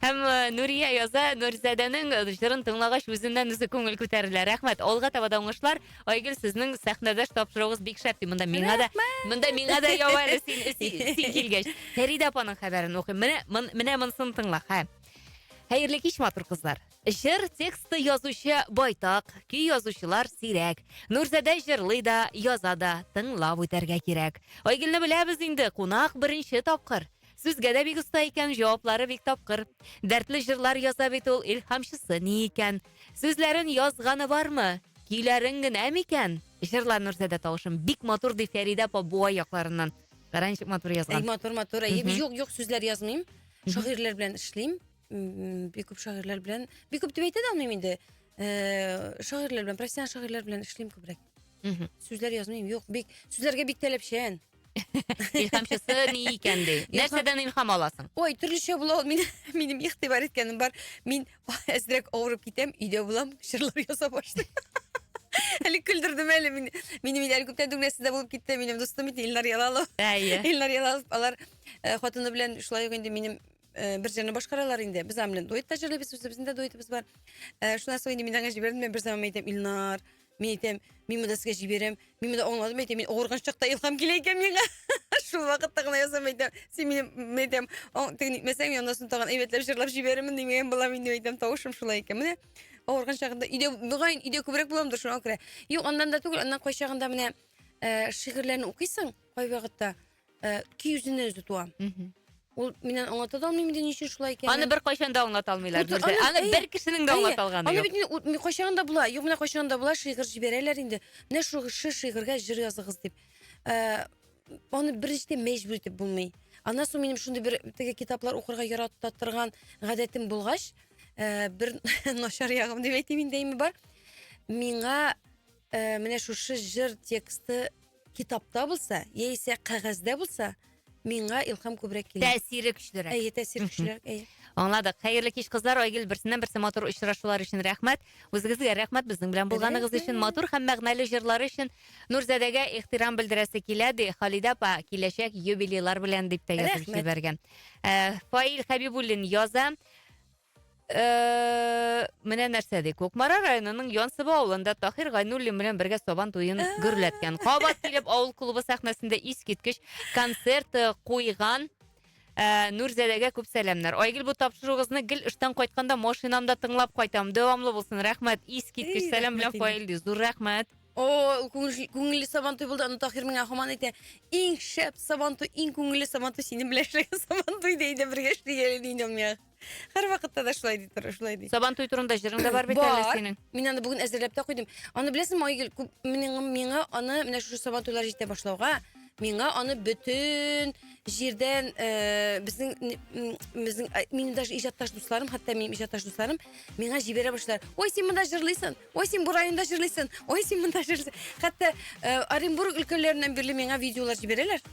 Һәм э, Нурия яза, Нурзадәнең э, җырын тыңлагач, үзеннән үзе күңел күтәрелә. Рәхмәт. Алга таба да уңышлар. Айгөл, сезнең сәхнәдәш тапшыруыгыз бик шәп ди. Монда миңа да, монда миңа да ява әле син, син, син килгәч. Фәридә апаның хәбәрен укыйм. Менә, мон, менә монысын тыңла. Хә. Хәерле кич, матур кызлар. Җыр тексты язучы байтак, көй язучылар сирәк. Нурзадә җырлый да, яза да, тыңлап үтәргә кирәк. Айгөлне беләбез инде, кунак беренче тапкыр. Сүзгә дә бик оста икән, җаваплары бик тапкыр. Дәртле җырлар яза бит ул, илһамчысы ни икән? Сүзләрен язганы бармы? Көйләрең генә микән? Җырла, Нурзадә, тавышың бик матур, ди Фәридә апа Буа якларыннан. Кара, ничек матур Әй, язган. матур, матур. Әйе, Мгм. юк, юк, сүзләр язмыйм. Шагыйрьләр белән эшлим. Бик күп шагыйрьләр белән, бик күп дип әйтә дә алмыйм инде. Э, шагыйрьләр белән, профессиональ шагыйрьләр белән эшлим күбрәк. Сүзләр язмыйм, юк, бик сүзләргә бик таләпчән. Илһамчысы ни икән ди. Нәрсәдән илһам аласың? Ой, төрлечә була ул. Мин, минем игътибар иткәнем бар. Мин әзрәк авырып китәм, өйдә булам, җырлар яза башлыйм. Әле көлдердем әле мин. Минем инде әле күптән түгел нәрсә дә булып китте. Минем дустым бит Илнар Ялалов. Әйе. Илнар Ялалов, алар э, хатыны белән шулай ук инде минем э, бер җырны башкаралар инде. Без аның белән дуэт та җырлыйбыз, үзебезнең дә дуэтыбыз бар. Э, шуннан соң инде мин аңа җибәрдем, мин бер заман әйтәм, Илнар, мин әйтәм, мин монда сезгә җибәрәм, мин монда аңладым, әйтәм, мин авырган чакта илһам килә икән миңа. Шул вакытта гына язам, әйтәм, син минем, мин әйтәм, теге нитмәсәң, мин аннан соң тагын әйбәтләп җырлап җибәрермен димәгән булам инде, әйтәм, тавышым шулай икән. Менә авырган чагында өйдә, мөгаен, өйдә күбрәк буламдыр шуңа күрә. Юк, аннан да түгел, аннан кайчагында менә э, шигырьләрне укыйсың, кайвакытта э, көй үзеннән үзе туа. Ул миннән аңлата да алмыйм инде ни өчен шулай икәнен. Аны беркайчан да аңлата алмыйлар. Аны, Аны, аны бер кешенең дә аңлата алганы Аны юк. бит инде ул- мин кайчагында була, юк менә кайчагында була шигырь җибәрәләр инде. Менә шушы шигырьгә җыр языгыз дип. Э, аны беренчедән мәҗбүр итеп булмый. Аннан соң минем шундый бер теге китаплар укырга ярата торган гадәтем булгач, э, бер начар ягым дип әйтим инде әйме бар. Миңа э, менә шушы җыр тексты китапта булса, яисә кәгазьдә булса, миңа илһам күбрәк килә. Тәэсире көчлерәк. Әйе, тәэсире көчлерәк, әйе. Аңладык. Хәерле кич, кызлар. Айгөл, берсеннән-берсе матур очрашулар өчен рәхмәт. Үзегезгә рәхмәт безнең белән булганыгыз өчен, матур һәм мәгънәле җырлары өчен. Нурзадәгә ихтирам белдерәсе килә, ди Халидә апа, киләчәк юбилейлар белән дип тә язып җибәргән. Э, Фаил Хәбибуллин яза. Э, менә нәрсә ди. Кукмара районының Янсыба авылында Таһир Гайнуллин белән бергә Сабан туен гөрләткән. Кабат килеп авыл клубы сәхнәсендә искиткеч концерт э, куйган э, Нурзадәгә күп сәламнәр. Айгөл, бу тапшыруыгызны гел эштән кайтканда машинамда тыңлап кайтам. Дәвамлы булсын. Рәхмәт. Искиткеч сәлам белән Фаил ди. Зур рәхмәт. О, ул күңел, күңелле сабантуй булды. Аны Таһир миңа һаман әйтә. Иң шәп сабантуй, иң күңелле сабантуй синең белән эшләгән сабантуй ди, әйдә бергә эшлик әле ди инде ул миңа. Һәр вакытта да шулай ди тора, шулай ди. Сабантуй турында җырың да бар бит әле Бар. синең. Мин аны бүген әзерләп тә куйдым. Аны беләсеңме, Айгөл, күп минем миңа аны менә шушы сабантуйлар җитә башлауга, миңа аны бөтен җирдән э, безнең м, безнең э, минем даже иҗатташ дусларым, хәтта минем иҗатташ дусларым миңа җибәрә башлар. Ой, син монда җырлыйсың. Ой, син бу районда җырлыйсың. Ой, син монда җырлыйсың. Хәтта э, Оренбург өлкәләреннән бирле миңа видеолар җибәрәләр.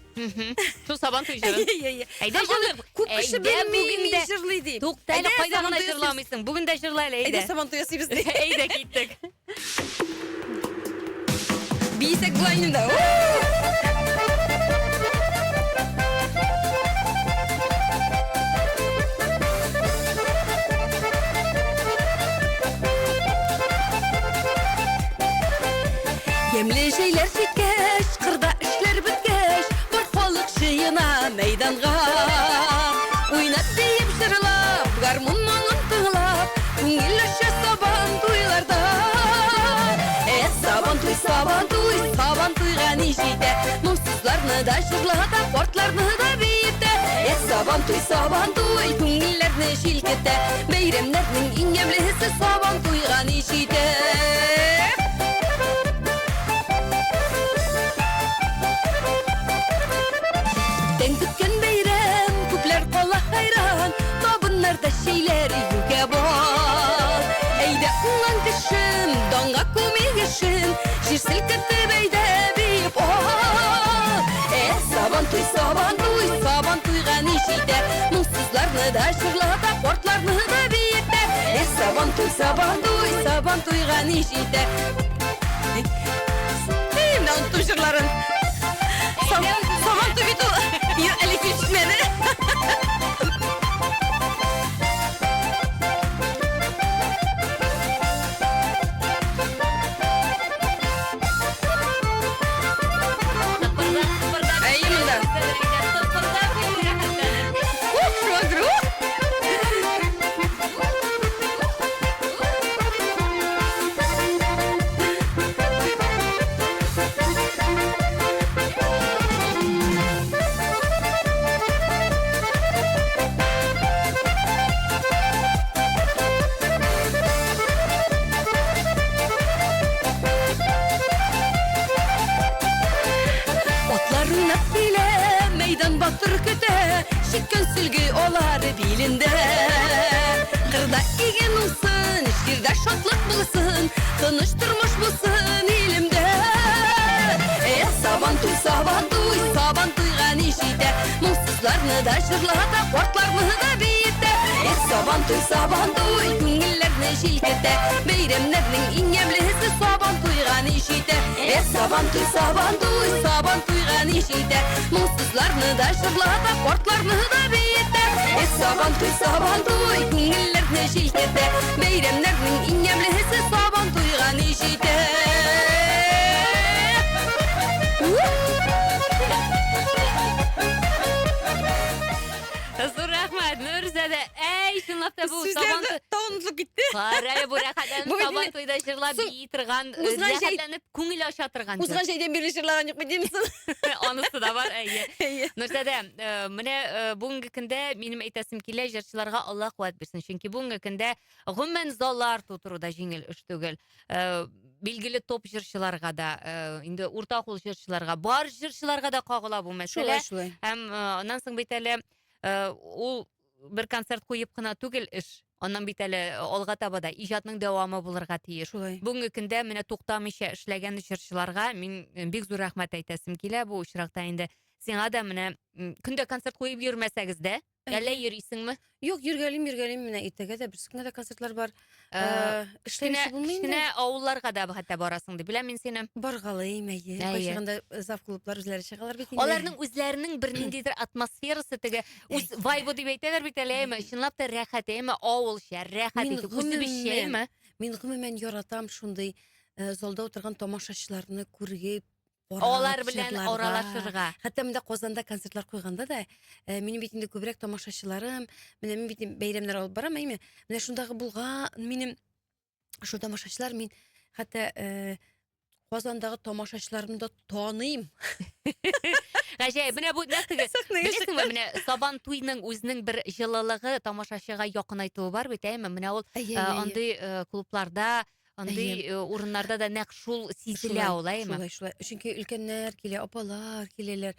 Шул Сабан туй җырын. Әйе, әйе. Әйдә Һәм аны җырлыйк. Күп кеше Әйдә белми, бүген мин дә. җырлый ди. Тукта әле, Әйдә, кайда Сабан гына туй ясыйбыз. җырламыйсың. Бүген дә җырла әле, Әйдә әйдә. Сабан туй ясыйбыз ди. Әйдә киттек. Биесәк була инде. Ямьле җәйләр җиткәч, кырда эшләр беткәч, бар халык җыена мәйданга. Уйнап, биеп, җырлап, гармун моңын тыңлап, күңел ача сабан туйларда. Э, сабан туй, сабан туй, сабан туйга ни җитә? Моңсызларны да җырлата, картларны да биетә. Э, сабан туй, сабан туй, күңелләрне җилкетә. Бәйрәмнәрнең иң ямьлесе сабан туйга ни җитә? чәйләр, юкә бал. Әйдә уңган кешем, данга күмик эшен, җир селкетеп әйдә биеп ал. Э, сабан туй, сабан туй, сабан туйга ни җитә? Моңсызларны да җырлата, картларны да биетә. Э, сабан туй, сабан туй, сабан туйга ни җитә? Эй, менә оныттым җырларын. Сабан туй бит ул. Әле килеп җитмәде. Әйе, монда. Ух, шуңа күрә, ух! Атлар уйнап килә, мәйдан батыр көтә, Чиккән сөлге алар билендә. Кырда иген уңсын, җирдә шатлык булсын, Тыныч тормыш булсын илемдә. Эх, сабан туй, сабан туй, сабан туйга ни җитә? Моңсызларны да җырлата, картларны да биетә. Эх, сабан туй, сабан туй, күңелләрне җилкетә. Бәйрәмнәрнең иң ямьлесе сабан туйга ни җитә? Эх, сабан туй, сабан туй, сабан туйга ни җитә? Моңсызларны да җырлата, картларны да биетә. Эх, сабан туй, сабан туй, күңелләрне җилкетә. Бәйрәмнәрнең иң ямьлесе сабан туйга ни җитә? Зур рәхмәт, Нурзадә. Әй, чынлап та бу сабан Сүзләр тагын онытылып китте. Кара әле бу рәхәтләнеп Бу бит сабан инде туйда җырлап соң бии торган, узган җәй рәхәтләнеп күңел ача торган җыр. Узган җәйдән бирле җырлаган юк бит димсең. Анысы да бар, әйе. Әйе. Нурзадә, менә бүгенге көндә минем әйтәсем килә, җырчыларга Аллаһ куәт бирсен. Чөнки бүгенге көндә гомумән заллар тутыру да җиңел эш түгел. Билгеле топ җырчыларга да, инде урта кул җырчыларга, бар җырчыларга да кагыла бу мәсьәлә. Шулай, шулай. Һәм аннан соң бит әле ул бер концерт куеп кына түгел эш. Аннан бит әле алга таба да иҗатның дәвамы булырга тиеш. Шулай. Бүгенге көндә менә туктамыйча эшләгән җырчыларга мин бик зур рәхмәт әйтәсем килә. Бу очракта инде сиңа да менә көндә концерт куеп йөрмәсәгез дә, әллә йөрисеңме? Юк, йөргәлим, йөргәлим. Менә иртәгә дә, берсекөнгә дә концертлар бар. Кечкенә Эшләмичә булмый инде. кечкенә авылларга да хәтта барасың дип беләм мин сине. Баргалыйм, әйе. Әйе. Кайчагында зав клублар үзләре чыгалар бит инде. Аларның үзләренең бер ниндидер атмосферасы теге үз вайбы дип әйтәләр бит әле, әйме? Чынлап та рәхәт, әйме? Авылча, рәхәт Мин итеп, үзебезчә, гомумән әйме? Мин гомумән яратам шундый залда утырган тамашачыларны күреп, карап, Алар белән җырларга. аралашырга. Хәтта монда Казанда концертлар куйганда да, минем бит инде күбрәк тамашачыларым, менә мин бит бәйрәмнәр алып барам, әйме? Менә шундагы булган минем шул тамашачылар, мин хәтта Казандагы тамашачыларымны да таныйм. Гаҗәеп. Менә бу нәкъ теге Сәхнәгә Беләсеңме, чыккач. менә Сабан туйның үзенең бер җылылыгы тамашачыга якынайтуы бар бит, әйеме? Менә ул Әйе, әйе, әйе. андый клубларда, андый Әйе. урыннарда да нәкъ шул сизелә Шулай, ул, әйеме? шулай, шулай. Чөнки өлкәннәр килә, апалар киләләр.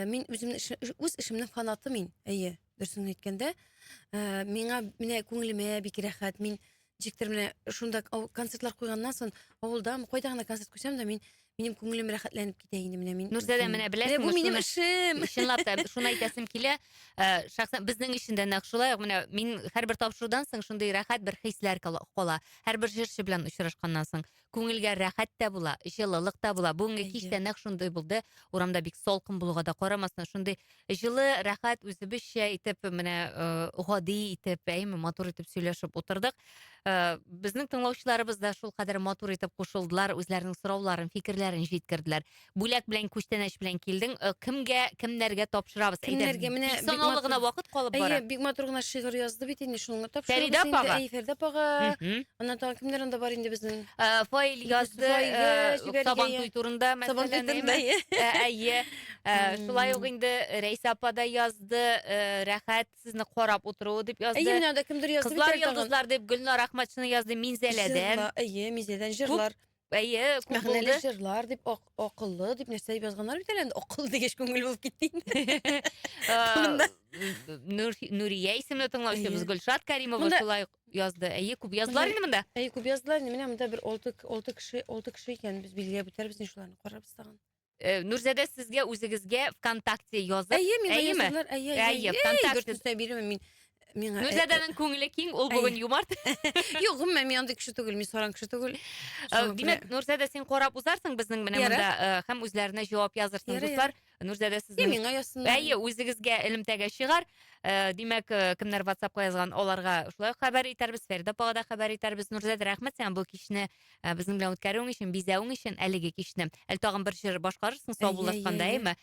Мин үземне үз эшемнең фанаты мин. Әйе, дөресен әйткәндә, миңа менә күңелемә бик рәхәт. Мин ничектер менә шунда концертлар куйганнан соң авылдамы, кайда гына концерт куйсам да, мин минем күңелем рәхәтләнеп китә инде менә мин. Нурзадә, менә беләсеңме, Менә бу минем шуны- эшем. Чынлап та, шуны әйтәсем килә. Шәхсән безнең өчен дә нәкъ шулай ук. Менә мин һәрбер тапшырудан соң шундый рәхәт бер хисләр кала. Һәрбер җырчы белән очрашканнан соң күңелгә рәхәт тә була, җылылык та була. Бүгенге кич тә нәкъ шундый булды. Урамда бик салкын булуга да карамастан, шундый җылы, рәхәт, үзебезчә итеп, менә гади итеп, әйме, матур итеп сөйләшеп утырдык. Безнең тыңлаучыларыбыз да шул кадәр матур итеп кушылдылар, үзләренең сорауларын, фикерләрен җиткерделәр. Бүләк белән, күчтәнәч белән килдең. Кемгә, кемнәргә тапшырабыз? Әйдә, Кемнәргә? Менә бик бик санаулы матур гына вакыт калып бара. Әйе, бик матур гына шигырь язды бит инде, шуны тапшырабыз Фәридә инде. апага. Әйе, Фәридә апага. Аннан тагын кемнәр анда бар инде безнең? Фаил язды, Фаилгә җибәрергә, Сабан иә. туй турында, Сабан туй мәсәлән, турында, әйеме? әйе. Әйе. Шулай ук инде Рәйсә апа да язды, рәхәт сезне карап утыруы дип язды. Әйе, менә анда кемдер язды бит Кызлар әле тагын. йолдызлар дип Гөлнар Әхмәтшина язды Минзәләдән. Җырлар, әйе, Минзәләдән җырлар. Әйе, күп Мәгънәле булды. җырлар дип, акыллы дип нәрсә дип язганнар бит әле инде. Акыллы дигәч күңел булып китте инде. Турында. Нурия исемле тыңлаучыбыз Әйе. Гөлшат Каримова Монда- шулай ук язды. Әйе, күп яздлар Монда- инде монда. Әйе, күп яздылар инде. Менә монда бер алты кеше, алты кеше икән. Без билгеләп үтәрбез инде шуларны. Карарбыз тагын. Нурзадә сезгә үзегезгә ВКонтакте язып, Әйе, миңа Әйеме? яздылар. Әйе, Әйе, әйе. ВКонтакте. Бер бирәм мин. Миңа. Нурзадәнең күңеле киң, ул бүген Әйе. юмарт. Юк, гомумән мин андый кеше түгел, мин саран кеше түгел. Шуңа күрә- Димәк, Нурзадә, син карап узарсың безнең менә Ярар. монда һәм үзләренә җавап язырсың, Ярар, дуслар. Нурзадә Е, сезнең миңа язсыннар. Әйе, үзегезгә элемтәгә чыгар. Димәк, кемнәр WhatsAppка язган, аларга шулай ук хәбәр итәрбез, Фәридә апага да хәбәр итәрбез. Нурзадә, рәхмәт сиңа бу кичне безнең белән үткәрүең өчен, бизәвең өчен әлеге кичне. Әле тагын бер җыр башкарырсың Әйе, саубуллашканда, әйе, әйеме?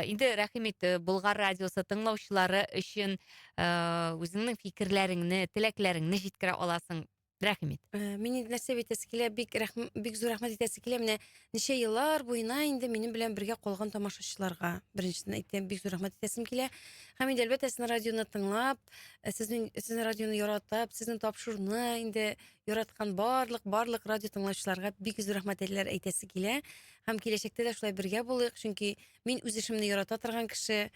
Инде рәхим ит, Болгар радиосы тыңлаучылары өчен үзеңнең фикерләреңне, теләкләреңне җиткерә аласың. Рәхим ит. Мин инде нәрсә әйтәсе килә, бик рәхм, бик зур рәхмәт әйтәсе килә. Менә ничә еллар буена инде минем белән бергә калган тамашачыларга беренчедән әйтәм, бик зур рәхмәт әйтәсем килә. Һәм инде әлбәттә сезнең радионы тыңлап, сезнең радионы яратып, сезнең тапшыруны инде яраткан барлык радио тыңлаучыларга бик зур рәхмәтләр әйтәсе килә. Һәм киләчәктә дә шулай бергә булыйк, чөнки мин үз эшемне ярата торган кеше.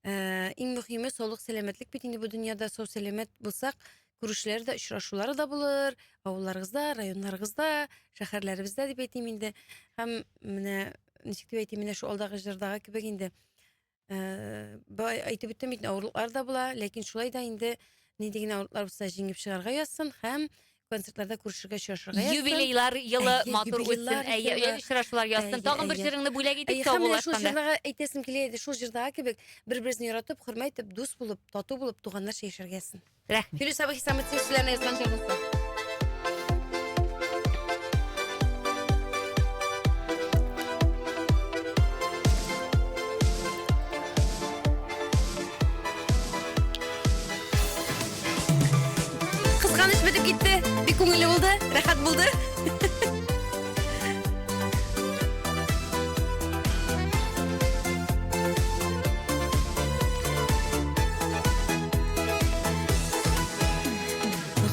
Иң мөһиме саулык, сәламәтлек бит инде бу дөньяда. Сау сәламәт булсак, күрешүләр дә, очрашулар да булыр, авылларыгызда, районнарыгызда, шәһәрләребездә дип әйтим инде. Һәм менә ничек дип әйтим, менә шул алдагы җырдагы кебек инде. Бай әйтеп үттем бит, авырлыклар да була, ләкин шулай да инде нинди генә авырлыклар булса җиңеп чыгарга язсын һәм концертларда күрешергә, очрашырга язсын. Юбилейлар елы Әйе, матур үтсен, юбилейлар әйе, елы. очрашулар язсын. Әйе, Тагын бер әйе. җырыңны бүләк итик Әйе, һәм менә шул саубуллашканда. җырдагы әйтәсем килә иде, шул җырдагы кебек бер-беребезне яратып, хөрмәт итеп, дус булып, тату булып, туганнарча яшәргә язсын. Рәхмәт. Филүс абый Хисаметдин сүзләренә язган җыр булсын. Кызганыч бетеп китте. Бик күңелле булды, рәхәт булды.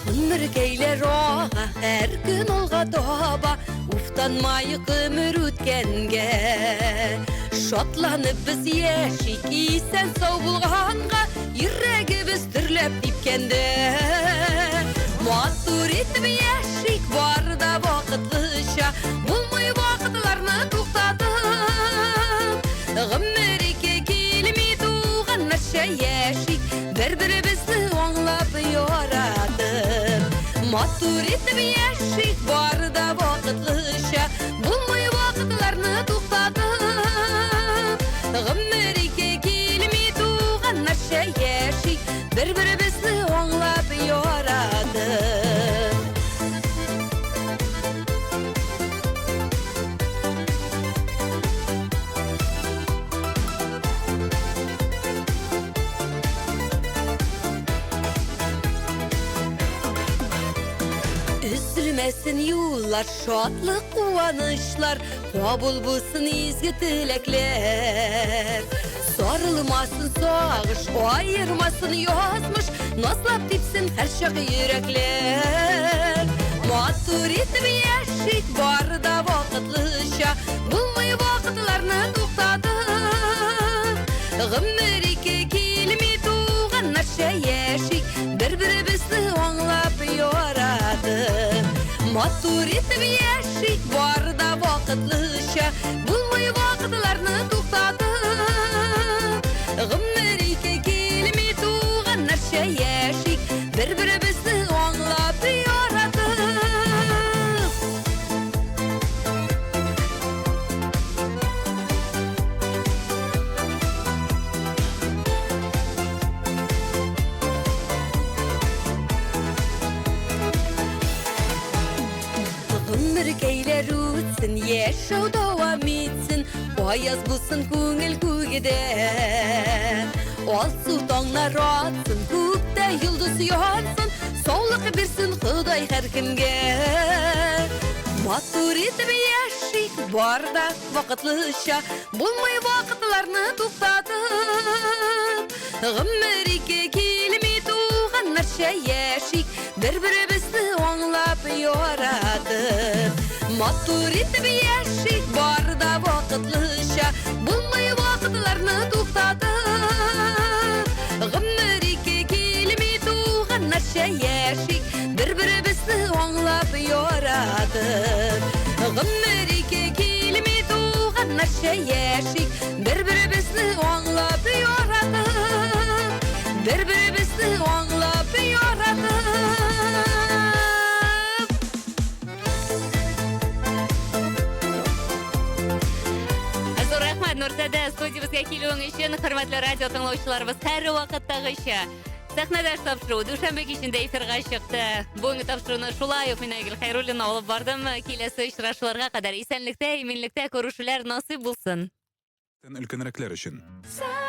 Гомеркәйләр ага, һәр көн алга таба, уфтанмай гомер үткәнгә. Шатланып без яшик, исән сау булганга, йөрәгебез дөрләп типкәндә. Матур итеп яшик, бар да вакытлыча, булмый вакытларны туктатып. Гомер ике килми туганнарча яшик, бер-беребезне аңлап яратып. Матур итеп яшик, бар да вакытлыча, булмый вакытларны туктатып. Гомер ике килми туганнарча яшик, бер-беребезне аңлап яратып. Өзелмәсен юллар, шатлык, куанычлар, кабул булсын изге теләкләр. Сарылмасын сагыш, аермасын язмыш, назлап типсен һәрчак йөрәкләр. Матур итеп яшик, бар да вакытлыча, булмый вакытларны туктатып. Гомер ике килми туганнарча яшик, бер-беребезне аңлап яратып. Матур итеп яшик, бар да вакытлыча, булмый вакытларны туктатып. Гомер ике килми туганнарча яшик, бер-беребезне аңлап яратып. Гомеркәйләр үтсен, яшәү дәвам итсен, аяз булсын күңел күгедә. Алсу таңнар атсын, күктә йолдыз янсын, саулык бирсен Ходай һәркемгә. Матур итеп яшик, бар да вакытлыча, булмый вакытларны туктатып. Гомер ике килми туганнарча яшик, бер-беребезне аңлап яратып. Матур итеп яшик, бар да вакытлыча, булмый вакытларны туктатып. Гомер Туганнарча яшик, бер-беребезне аңлап яратып. Гомер ике килми, туганнарча яшик, бер-беребезне аңлап яратып. Бер-беребезне аңлап яратып. Зур рәхмәт, Нурсәдә, студиябезгә килүең өчен, хөрмәтле радио тыңлаучыларыбыз, һәрвакыттагыча. Сәхнәдә тапшыру дүшәмбе кичендә эфирга чыкты. Бүгенге тапшыруны шулай ук мин Айгөл Хәйруллина алып бардым. Киләсе очрашуларга кадәр исәнлектә, иминлектә күрешүләр насыйп булсын. Өлкәнрәкләр өчен. Сәхнәдәш.